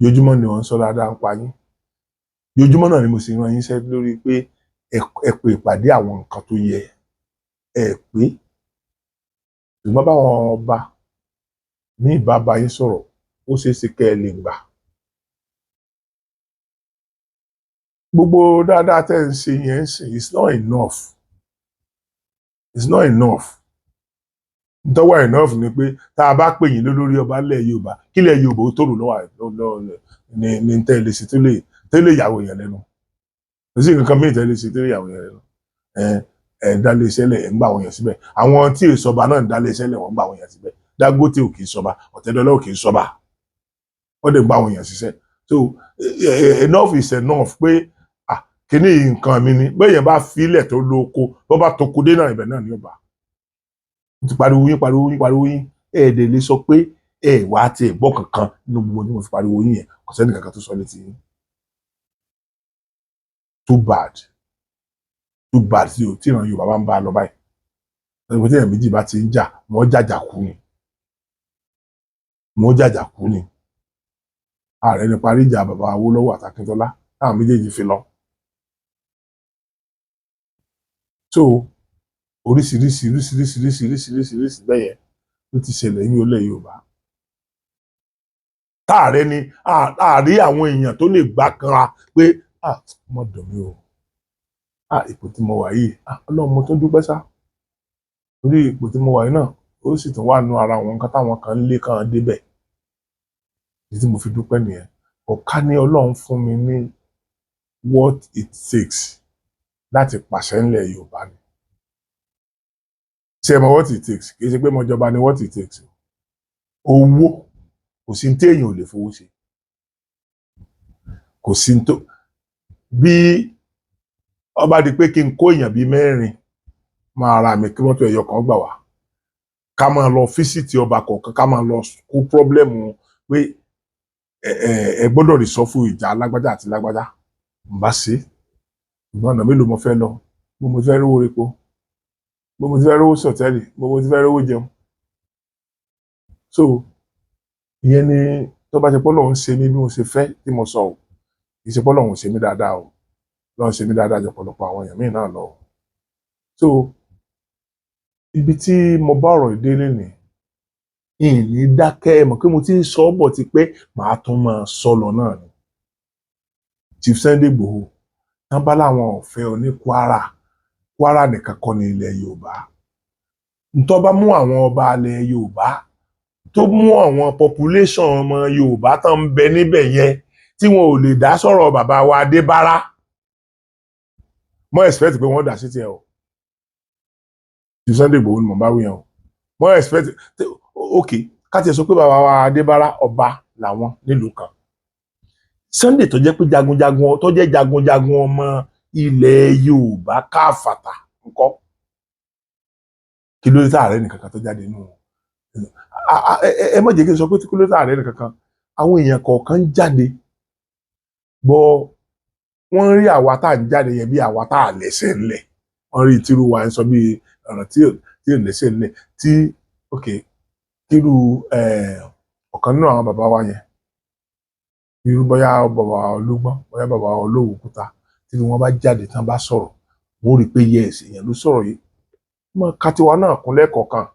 Jojúmọ́ ni wọ́n ń sọ dáadáa ń pa yín, jojúmọ́ náà ni mo sì rán yín iṣẹ́ lórí pé ẹ pè ìpàdé àwọn nǹkan tó yẹ ẹ pé. Ṣùgbọ́n báwọn ọba ní ìbá bá yín sọ̀rọ̀, ó ṣeé ṣe kẹ́ ẹ lè gbà. Gbogbo dáadáa tẹ́ ń ṣe yẹn ń sìn, it's not enough, it's not enough. Ntọ́wọ́ enough ni pé tá a bá pè yín lólórí ọba ilẹ̀ Yorùbá, kílẹ̀ Yorùbá ó tòrò lọ́wọ́ ní tẹ́ ẹ lè ṣe tó lè yàwó yẹn lẹ́nu. Kò sí nǹkan míì tẹ́ lè ṣe tó lè yàwó yẹn lẹ́nu. Ẹ ẹ dálé iṣẹ́ lẹ̀, ẹ̀ ń gbà àwọn èèyàn síbẹ̀. Àwọn tí ì sọba náà ń dálé iṣẹ́ lẹ̀, wọ́n ń gbà àwọn èèyàn síbẹ̀. Dangote ò kì í sọba, Ọ̀tẹ́dọ́lá ò kì í sọba, wọ́n dẹ̀ gbà àwọn èèyàn síṣẹ́. So enough is enough pé, ah, kíní yìí nǹkan mi ni. Bẹ́ẹ̀ yẹn bá filẹ̀ tó lóko, bó bá toko dé náà, ibẹ̀ náà ni ó bá. Mo ti pariwo yín, pariwo yín, pariwo yín. Ẹ ẹ̀ dẹ̀ lè sọ pé ẹ wá ti ẹ̀ gbọ́ kankan nínú gbogbo tí mo fi pariwo yín yẹn. Kò sẹ́ni kankan tó sọ létí yín. Too bad, too bad. Tí o tí ìran Yorùbá bá ń bá a lọ báyìí, ẹni tí èèyàn méjì bá ti ń jà, wọ́n jàjà kú ni, wọ́n jàjà kú ni. Ààrẹ ní parí ìjà bàbá Awólọ́wọ̀ àtàkíntọ́lá táwọn méjèèjì fi lọ. So oríṣiríṣi, oríṣiríṣi, oríṣiríṣi, oríṣiríṣi bẹ́ẹ̀ yẹn ló ti ṣẹlẹ̀ ní ilẹ̀ Yorùbá. Táàrẹ ni àárí àwọn èèyàn tó lè gbá kanra pé, ah, mo dùn mí o, ah, ipò tí mo wà yìí, ah, Ọlọ́run, mo tún dúpẹ́ sá torí ipò tí mo wà yìí náà, ó sì tún wà nù ara àwọn nǹkan táwọn kan ń lé kàn débẹ̀. Èyí tí mo fi dúpẹ́ nìyẹn. Ọ̀ká ní Ọlọ́run fún mi ní what it takes láti pàṣẹ ńlẹ̀ Yorùbá ni. Ṣé ẹ mọ what it takes? Kì í ṣe pé mo jọba ní what it takes. Owó, kò sí ní téèyàn ò lè fowó ṣe. Kò sí ní tó bí ọba di pé kí n kó èèyàn bíi mẹ́rin máa ra mi kí mọ́tò ẹ̀yọ kan gbà wá, ká máa lọ visit ọba kọ̀ọ̀kan, ká máa lọ kó problem pé ẹ ẹ ẹ gbọ́dọ̀ resolve ìjà lágbájá àti lágbájá, n bá ṣe. Ṣùgbọ́n ọ̀nà mélòó mo fẹ́ lọ? Bó mo ti fẹ́ rówó epo, bó mo ti fẹ́ rówó sọ̀tẹ́ẹ̀lì, bó mo ti fẹ́ rówó jẹun? So ìyẹn ni tó bá ṣe pé Ọlọ́run ṣe mí bí mo ṣe fẹ́ tí mo sọ o. Kì í ṣe pé Ọlọ́run ṣe mí dáadáa o, Ọlọ́run ṣe mí dáadáa jù ọ̀pọ̀lọpọ̀ àwọn èèyàn míì náà lọ. So ibi tí mo bá ọ̀rọ̀ ìdílé nìí, ìní dákẹ́. Ẹ mọ̀ pé mo ti ń sọ ọ́ bọ̀ ti pé màá tún máa sọ lọ náà ni. Chief Sunday Igboho tán bá láwọn ọ̀fẹ́ oní Kwara, Kwara nìkan kọ́ ní ilẹ̀ Yorùbá. Ntọ́ bá mú àwọn ọba ilẹ̀ Yorùbá, tó mú àwọn population ọmọ Yorùbá tán ń bẹ níbẹ̀ yẹn, tí wọn ò lè dá sọ̀rọ̀ bàbá wa Adébárà, mo expect pé wọ́n dá sí tiẹ̀ o. Chief Sunday Igboho ni mo bá wí yẹn o. Mo expect, ok, ká tiẹ̀ sọ pé bàbá wa Adébárà, ọba làwọn nílùú kan. Sunday tó jẹ́ pé jagunjagun, tó jẹ́ jagunjagun ọmọ ilẹ̀ Yorùbá káfàtà ńkọ́? Kí ló dé tá ààrẹ nìkan kan tó jáde nínú ẹ? Má jẹ́ kí n sọ pé kí ló dé tá ààrẹ nìkan kan. Àwọn èèyàn kọ̀ọ̀kan jáde bọ́, wọ́n rí àwa tá à ń jáde yẹn bí àwa tá à lẹ́sẹ̀ ńlẹ̀. Wọ́n rí tírú wa ń sọ bí ọ̀rọ̀ tí ò lẹ́sẹ̀ ńlẹ̀ tí, ok, tírú ọ̀kan nínú àwọn bàbá wa yẹn, irú bóyá bàbá Olúgbọ́n, bóyá bàbá Olówókúta, tí wọ́n bá jáde tán bá sọ̀rọ̀, wọ́n rí i pé yes, èèyàn ló sọ̀rọ̀ yìí. Mọ ká tiwa náà kún lẹ́ẹ̀kọ̀ọ̀kan,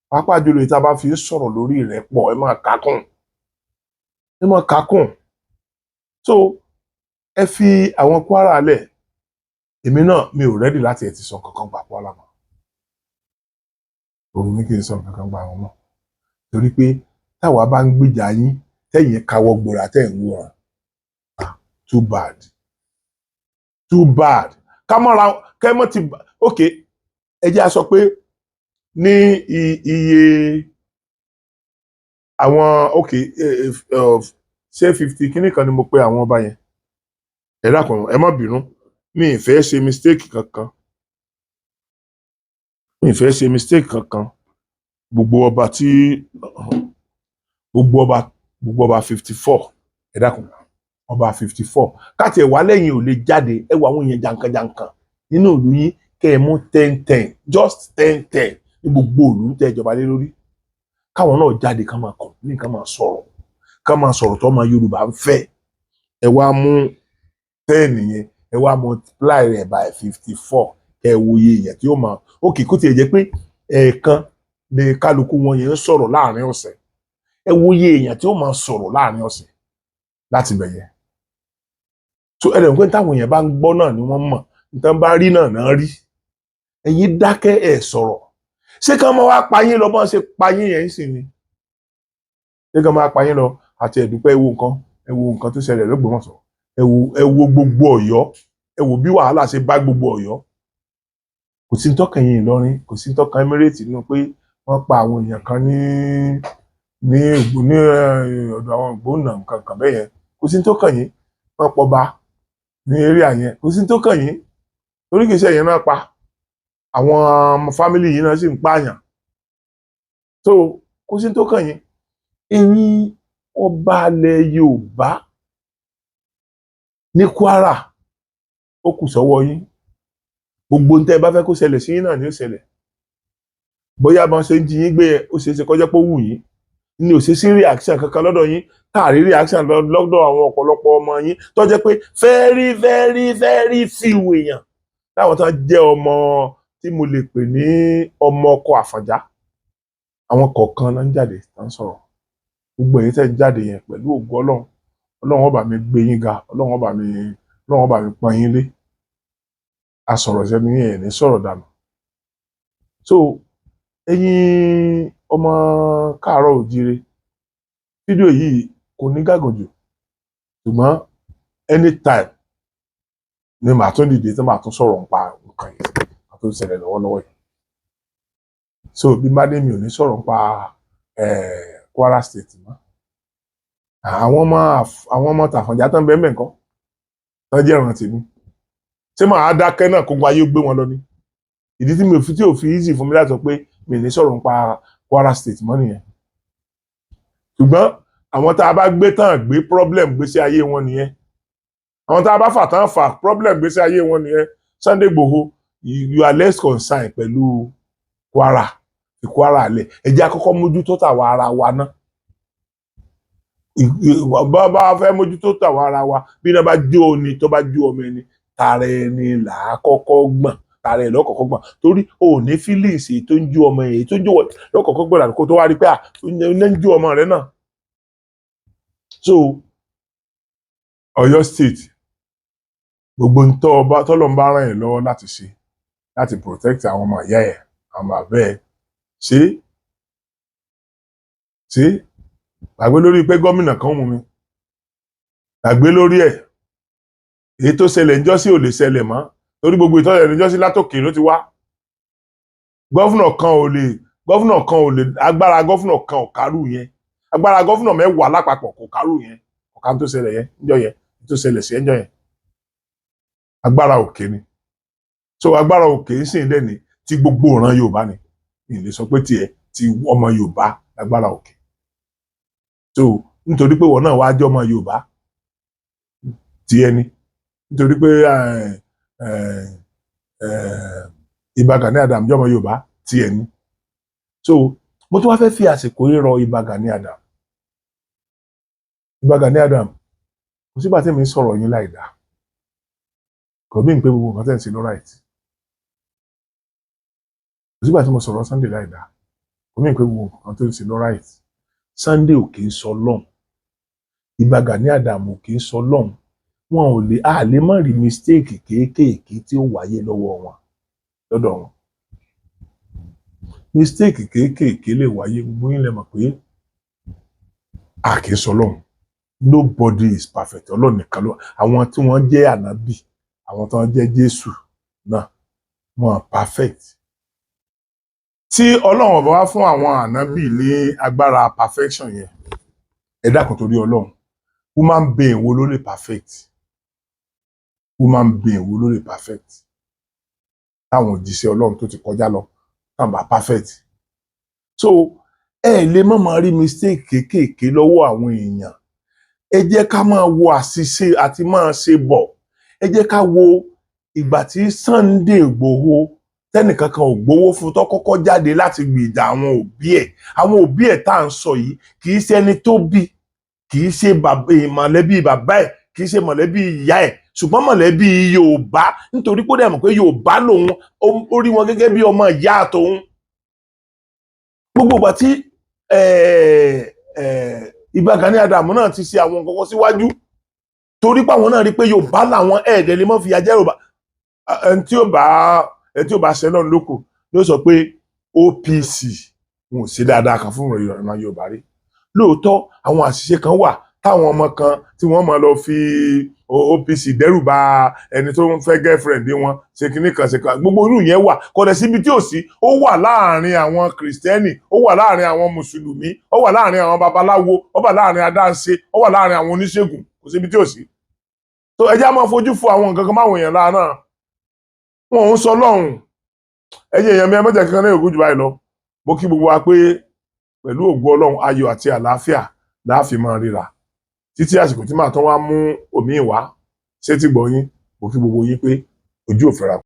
pàápàá jùlọ ìta bá fi ń sọ̀rọ̀ lórí ìrẹ́pọ̀, ẹ máa kákùn, ẹ máa kákùn. So Ẹ fi àwọn Kwara lẹ̀. Èmi náà, mi ò ready láti ẹ̀ ti sọ kankan pa Kwara mọ́. Òun ní kí n sọ kankan pa àwọn mọ́, torí pé táwa bá ń gbìjà yín, tẹ̀yìn káwọ́ gbòòrà, tẹ̀ ń wòran. Ah, too bad, too bad. Kámọ́ra kẹ́mọ́ ti. Ok, ẹ jẹ́ a sọ pé ní iye àwọn, ok, ṣé 50 kíní kan ni mo pe àwọn ọba yẹn? Ẹ dákun, ẹ má bínú, mi ì fẹ́ ṣe mistake kankan, mi ì fẹ́ ṣe mistake kankan. Gbogbo ọba tí gbogbo ọba 54, ẹ dákun, ọba 54 káàtì ẹ̀ wá lẹ́yìn ò lè jáde. Ẹ wọ àwọn èèyàn jankan-jankan nínú ìlú yín, kẹ́ ẹ mú 10 10, just 10 10 ní gbogbo ìlú tẹ́ ìjọba lé lórí, káwọn náà jáde, ká máa complain, ká máa sọ̀rọ̀, ká máa sọ̀rọ̀ tó ọmọ Yorùbá ń fẹ́. Ẹ wá mú 10 yẹn, ẹ wá multiply rẹ̀ by 54, kẹ́ ẹ wo iye èèyàn tí ó máa. Ókè, kó tiẹ̀ jẹ́ pé ẹ̀ẹ̀kan ní kálukú wọn yẹn ń sọ̀rọ̀ láàrin ọ̀sẹ̀, ẹ wo iye èèyàn tí ó máa sọ̀rọ̀ láàrin ọ̀sẹ̀ láti bẹ̀ yẹn. So ẹ dẹ̀ pé táwọn èèyàn bá ń gbọ́ náà ni wọ́n mọ̀, nǹkan bá rí náà náà rí. Ẹ̀yin dákẹ́, ẹ̀ sọ̀rọ̀. Ṣé kí wọ́n máa wá pa yín lọ bọ́n ṣe pa yín yẹn sì ni? Ṣé kí wọ́n máa pa yín lọ? Àti ẹ̀dúpẹ́, ẹ wo nǹkan, ẹ wo nǹkan tó ṣẹlẹ̀ l'Ógbómọ̀ṣọ́. Ẹ wo gbogbo Ọ̀yọ́, ẹ wo bí wàhálà ṣe bá gbogbo Ọ̀yọ́. Kò sí tọ́kàn yín Ìlọrin, kò sí tọ́kàn Emirate nínú pé wọ́n pa àwọn èèyàn kan ní ọ̀dọ̀ àwọn Ògbónà, nǹkan kan bẹ́ẹ̀ yẹn. Kò sí tọ́kàn yín. Wọ́n pọba ní area yẹn, kò sí tọ́kàn yín, torí kìí ṣe ẹ̀yin náà pa. Àwọn family yìí náà sì ń pààyàn, so kò sí tó kàn yín. Ẹ̀yin ọba ilẹ̀ Yorùbá ní Kwara, ó kù sọ́wọ́ yín. Gbogbo ní tẹ́ ẹ bá fẹ́ kó ṣẹlẹ̀ sí yín náà ni ó ṣẹlẹ̀. Bóyá bọ́n ṣe ń jí yín gbé yẹn, ó ṣeé ṣe kó jẹ́ pé ó wù yín ní. Ò ṣe sí reaction kankan lọ́dọ̀ yín, táàrí reaction lọ́dọ̀ àwọn ọ̀pọ̀lọpọ̀ ọmọ yín, tó jẹ́ pé very, very, very few èèyàn táwọn tó jẹ́ ọmọ tí mo lè pè ní ọmọ ọkọ Àfọ̀njá, àwọn kọ̀ọ̀kan náà ń jáde tó ń sọ̀rọ̀. Gbogbo èyí tẹ́ ń jáde yẹn, pẹ̀lú ògo Ọlọ́run, Ọlọ́run ó bá mi gbé yín ga, Ọlọ́run ó bá mi pọ́n yín lé. A sọ̀rọ̀ sẹ́nu yín, ẹ̀ ní sọ̀rọ̀ dànù. So ẹ̀yin ọmọ káàárọ̀ òjíire, fídíò yìí kò ní gàgùn jù, ṣùgbọ́n anytime ni màá tún dìde tí màá tún sọ̀rọ̀ nípa nǹkan yìí, nǹkan tó ń ṣẹlẹ̀ lọ́wọ́lọ́wọ́ yìí. So bí má dé, mi ò ní sọ̀rọ̀ nípa Kwara State mọ́. Àwọn ọmọ tàfọ̀njá tán bẹ́ẹ̀ nǹkan tán jẹ́ ìran tèmi, ṣé màá dákẹ́ náà kó gba ayé gbé wọn lọ ni? Ìdí tí mi ò fi tí ò fi easy fún mi láti sọ pé mi ní sọ̀rọ̀ nípa Kwara State mọ́ nìyẹn. Ṣùgbọ́n àwọn tá a bá gbé tán gbé problem gbèsè ayé wọn nìyẹn. Àwọn tá a bá fà tán fà problem gbèsè ayé wọn nìyẹn. Sunday Igboho, you are less concerned pẹ̀lú Kwara. Fi Kwara lẹ̀, ẹ jẹ́ àkọ́kọ́ mójútó tàwa ara wa ná. Bá bá fẹ́ mójútó tàwa ara wa, bí iná bá jó ni, tó bá jó ọmọ ẹni, tara ẹni là á kọ́kọ́ gbọ̀n, tara ẹ̀ lọ́kọ̀ọ́kọ́ gbọ̀n, torí o ò ní feelings èyí tó ń jó ọmọ, èyí tó ń jó lọ́kọ̀ọ́kọ́ gbọ̀n kó tó wá rí pé à iná ń jó ọmọ rẹ náà. So Ọ̀yọ́ State, gbogbo ń tọ́ ọba tọ́lọ́ ń bá ràn yín lọ́wọ́ láti ṣe láti protect àwọn ọmọ ìyá ẹ̀, àwọn bàbá ẹ̀, ṣe ṣe. Gbàgbé lórí pé gómìnà kan mú mi, gbàgbé lórí ẹ̀. Èyí tó ṣẹlẹ̀ ńjọ́sí ò lè ṣẹlẹ̀ mọ́, torí gbogbo ìtọ́jú ńjọ́sí látòkè ló ti wá. Governor kan ò lè, agbára governor kan ò kárù yẹn, agbára governor 10 lápapọ̀ kò kárù yẹn. Ọ̀kan tó ṣẹlẹ̀ yẹn ńjọ́ yẹn, tó ṣẹlẹ̀ sí ńjọ́ yẹn, agbára òkè ni. So agbára òkè ń sìn dẹ́ni tí gbogbo ìran Yorùbá ni. Mi lè sọ pé tiẹ̀ ti ọmọ Yorùbá lágbára òkè. So nítorí pé ìwọ náà wá jẹ́ ọmọ Yorùbá ti ẹni, nítorí pé Ìbà Gani Adams jẹ́ ọmọ Yorùbá ti ẹni. So mo tún wá fẹ́ fi àsìkò yìí rọ Ìbà Gani Adams. Ìbà Gani Adams, kò sígbà tí mi ń sọ̀rọ̀ yín láì dáa. Kò mí pé gbogbo nǹkan tẹ̀ ń ṣe ló right. Kò sígbà tí mo sọ̀rọ̀ Sunday láì dáa, kò mí pé gbogbo nǹkan tó ń ṣe ló right. Sunday ò kì í sọ lọ́hùn, Ìbà Gani Adams ò kì í sọ lọ́hùn. Wọn ò lè, a lè má rí mistake kéékèèké tí ó wáyé lọ́wọ́ wọn, lọ́dọ̀ wọn. Mistake kéékèèké lè wáyé. Gbogbo yín lè mọ̀ pé a kì í sọ Ọlọ́run. Nobody is perfect, Ọlọ́run nìkan ló. Àwọn tí wọ́n jẹ́ ànábì, àwọn tí wọ́n jẹ́ Jésù náà, wọn perfect. Tí Ọlọ́run ọba wá fún àwọn ànábì ní agbára perfection yẹn, ẹ dákun, torí Ọlọ́run, human being wo ló lè perfect? Human being wo ló lè perfect? Táwọn òjíṣẹ́ Ọlọ́run tó ti kọjá lọ tán bá perfect. So ẹ lè má máa rí mistake kéékèèké lọ́wọ́ àwọn èèyàn. Ẹ jẹ́ ká máa wo àṣìṣe àti máa ṣe bọ̀. Ẹ jẹ́ ká wo ìgbà tí Sunday Igboho, tẹ́nìkankan ò gbowó fún, tó kọ́kọ́ jáde láti gbèjà àwọn òbí ẹ̀. Àwọn òbí ẹ̀ tá à ń sọ yìí, kì í ṣe ẹni tó bí, kì í ṣe mọ̀lẹ́bí bàbá ẹ̀, kì í ṣe mọ̀lẹ́bí ìyá ẹ̀, ṣùgbọ́n mọ̀lẹ́bí Yorùbá, nítorí pé ó dẹ̀ mọ̀ pé Yorùbá lòun, ó rí wọn gẹ́gẹ́ bí ọmọ ìyá tòun. Gbogbo ìgbà tí Ìbà Gani Adams náà ti ṣe àwọn nǹkan kan síwájú, torí pé àwọn náà rí pé Yorùbá làwọn, ẹ̀ẹ́dẹ̀ lè mọ́ fìyà jẹ Yorùbá. Ẹni tí ó bá ṣe lọ́nà lóko ló sọ pé OPC wọn ò ṣe dáadáa kan fún ìran Yorùbá rí. Lóòótọ́, àwọn àṣìṣe kan wà táwọn ọmọ kan tí wọ́n máa lọ fi OPC dẹ́rù ba ẹni tó ń fẹ́ girlfriend wọn, ṣe kinní kan ṣe kan. Gbogbo irú yẹn wà, kò dẹ̀ síbi tí ò sí. Ó wà láàrin àwọn Kìrìsìtẹ́nì, ó wà láàrin àwọn Mùsùlùmí, ó wà láàrin àwọn babaláwo, ó wà láàrin adáǹṣe, ó wà láàrin àwọn oníṣègùn. Kò síbi tí ò sí. Tó ẹ jẹ́ á máa fojú fo àwọn nǹkan kan máwọn èèyàn lára náà, wọn ò ń sọ lọ́hùn. Ẹ̀yin èèyàn mi, ẹ mọ̀jẹ̀ kankan náà, ògùn jù báyìí lọ. Mo kí gbogbo wa pé pẹ̀lú ògo Ọlọ́run, ayọ̀ àti àlàáfíà láàfin máa ríra títí àsìkò tí màá tán wá mú òmíì wá. Ṣé tí gbọ́ yín? Mo kí gbogbo yín pé ojú ò fẹ́ra.